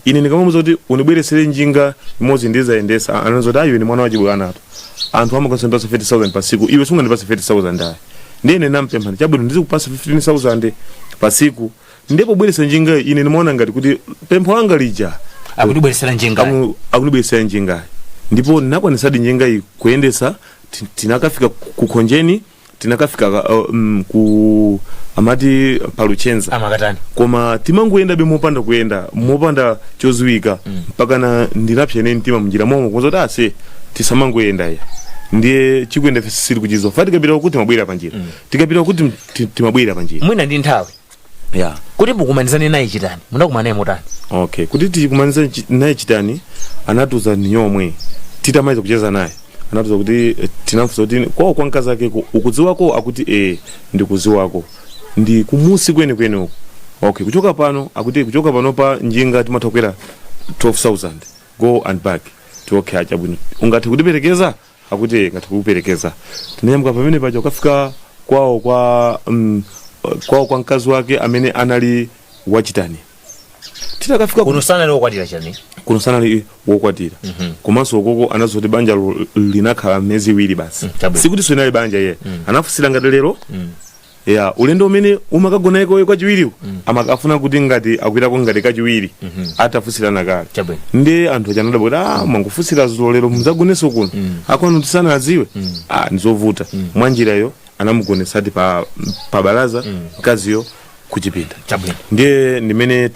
Ine ndikamamuza kuti undibweresere njinga imodzi ndizayendesa, ananza kuti ayiwe ni mwana wachibwanatu, anthu amakwanisa kumpasa 30,000 pasiku, iwe sungandipase 30,000 ayi. Ndiye ine nampempha, chabwino, ndizikupasa 15,000 pasiku ndipo bweresa njinga. Ine ndimaona ngati kuti pempho langa lija akutibweresera njinga. Akundibweresera njingayi, ndipo ndinakwanisadi njinga iyi kuyendesa. Tinakafika ku Khonjeni, tinakafika ku amati Paluchenza. Amakatani? Koma timangoyendabe mopanda kuyenda, mopanda choziwika, mpaka na ndinapsa ine mtima mnjira momwe kuza kuti ase tisamangoyenda ya, ndiye chikuyenda ife sili kuchizo fa. Tikapita kuti timabwera panjira, tikapita kuti timabwera panjira. Mwina ndi nthawi kuti mukumanizane naye Chitani, munakumana naye motani? Okay, kuti tikumanize naye Chitani, anatiuza ni yomwe titamaliza kucheza naye anatiuza kuti tinamfunsa kuti kwawo kwa mkazi ake ukudziwako? Akuti ndikudziwako, ndi kumusi kwenikweni uko. Okay, kuchoka pano? Akuti kuchoka pano pa njinga timatha kukwera 12,000 go and back. Ti okay, achabwino, ungathe kutiperekeza? Akuti ngathe kukuperekeza. Tinanyamuka pamene paja kukafika kwawo kwa mkazi wake amene anali wachitani. Titakafika kuno sanali wokwatira Chitani? Kuno sanali wokwatira. Komanso ukoko anazoti banja linakhala miyezi 2 basi. Chabwino. Sikuti sinali banja iye anafunsira ngati lero ya ulendo umene umakagonako kachiwiriwo, amakafuna kuti ngati akwirako ngati kachiwiri atafunsirana kale. Chabwino. Ndi anthu achanada kuti ah, mwangofunsira zulo, lero mudzagonenso kuno, akwanu tisanadziwe, ah, ndizovuta. Mwa njirayo anamugonesati pa balaza, mkaziyo kuchipinda. Chabwino. Ndiye ndimene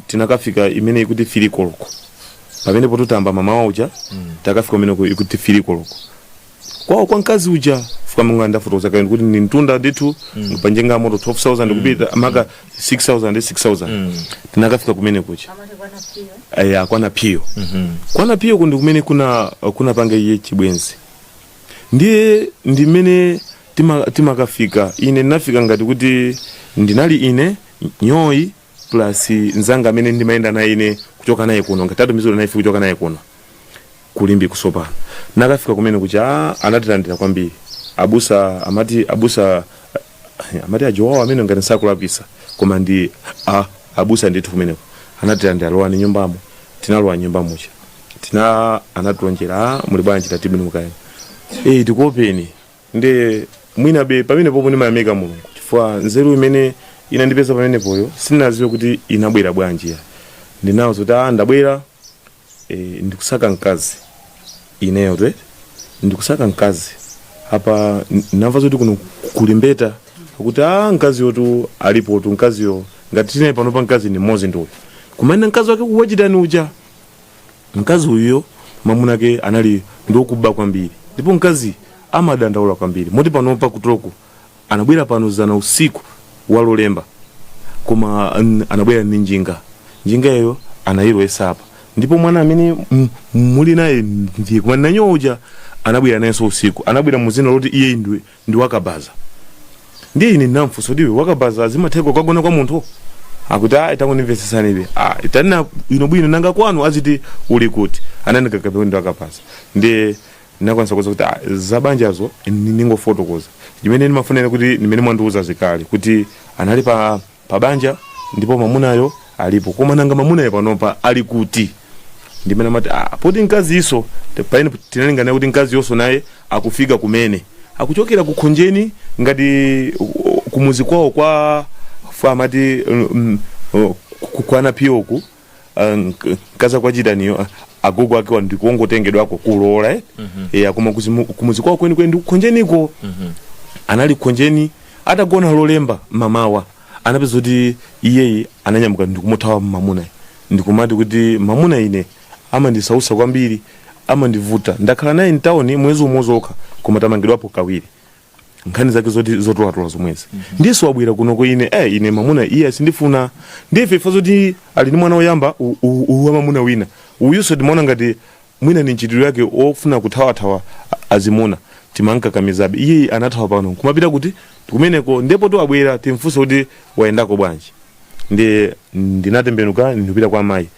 tinakafika imene ikuti 3 koloko, pamene potutamba mama uja. Takafika umeneko ikuti 3 koloko kwawo kwa mkazi uja, fika munga ndafotokoza kale kuti ni mtunda ndithu panjenga moto 12,000 kupita maka 6000 6000. Tinakafika kumene kucha aya kwana piyo, kwana piyo kundi kumene kuna kunapanga iye chibwenzi. Ndiye ndimene timakafika ine ndinafika ngati kuti ndinali ine nyoyi plus nzanga amene ndimayenda naye ine kuchoka naye kuno, ngati atumizidwa naye ife kuchoka naye kuno kulimbi kusopano. Nakafika kumene kucha, anatilandira kwambiri abusa, amati abusa, amati ajowawo amene ngati nsakulapisa, koma ndi abusa ndithu. Kumeneko anatilandira, lowani nyumbamo. Tinalowa nyumba mucha, tina anatilonjera, muli bwanji? Tatibwino mukayena. Tikuopeni. Ndi mwina be pamene popo ndimayamika Mulungu chifukwa nzeru imene inandipeza pamenepoyo sindinaziwe kuti inabwera bwanji ya. Ndinawo kuti ndabwera ndikusaka mkazi ineyo te, ndikusaka mkazi apa namva zoti kuno kulimbeta akuti mkazi yotu alipo tu, mkaziyo ngati tinaye pano pa mkazi ndi mmodzi ndiuyu, kumene mkazi wake wachitani uja. Mkazi uyuyo mwamuna ake anali ndiokuba kwambiri, ndipo mkazi amadandaula kwambiri moti panopa kutoko anabwera pano zana usiku walolemba, koma anabwera ndi njinga, njinga iyo anayilowesa apa, ndipo mwana amene muli naye ndiye koma nanyo uja anabwera nayenso usiku, anabwera muzina loti iye ndi wakabaza. Ndiye ine ndinamfunsa kuti iwe wakabaza zimatheka kukagona kwa munthu? Akuti itangondimvetsesanibe, itanina ino bwino, nanga kwanu aziti uli kuti? Anandikakape ndi wakabaza. Ndiye ndinakwanisa kuza kuti zabanjazo ningofotokoza chimene ndimafunira kuti ndimene mwandiuza zikale kuti anali pa banja ndipo mamunayo alipo, koma nanga mamunayo panopa ali kuti? Ndimene amati poti mkazi iso paine tinalingana kuti mkazi yonso naye akufika kumene akuchokera kukhonjeni ngati kumuzi kwawo kwa fa amati kwana piyoku mkazi kwachitaniyo agogo ake ndikuongotengedwako kulola koma kumuzi kwawo kwenikweni ndikukhonjeniko. Anali kukhonjeni atagona lolemba mamawa, anapeza kuti iyeyi ananyamuka ndikumuthawa mamuna, ndikumati kuti mamuna ine amandisausa kwambiri. Amandivuta. Ndakhala naye mtawuni mwezi umodzi okha, koma tamangidwapo kawiri, nkhani zake zoti zotolatola zomwezi. Ndiso wabwera kunoko, ine ine mamuna iye sindifuna. Ndiye ife zoti ali ndi mwana woyamba wa mamuna wina uyuso, timaona ngati mwina ni nchitidwe yake ofuna kuthawathawa azimuna. Timankakamizabe, iye anathawa pano kumapita kuti kumeneko. Ndipo tiwabwera timfunse kuti wayendako bwanji. Ndi ndinatembenuka ndikupita kwa mayi.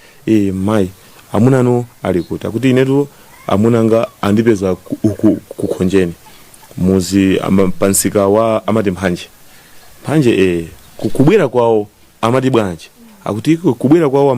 Mayi, amunanu ali kuti? Akuti inetu amunanga andipeza uku kukhonjeni muzi pansika wa amati Mphanje. Mphanje. Kubwera kwawo amati bwanji? Akuti kubwera kwawo.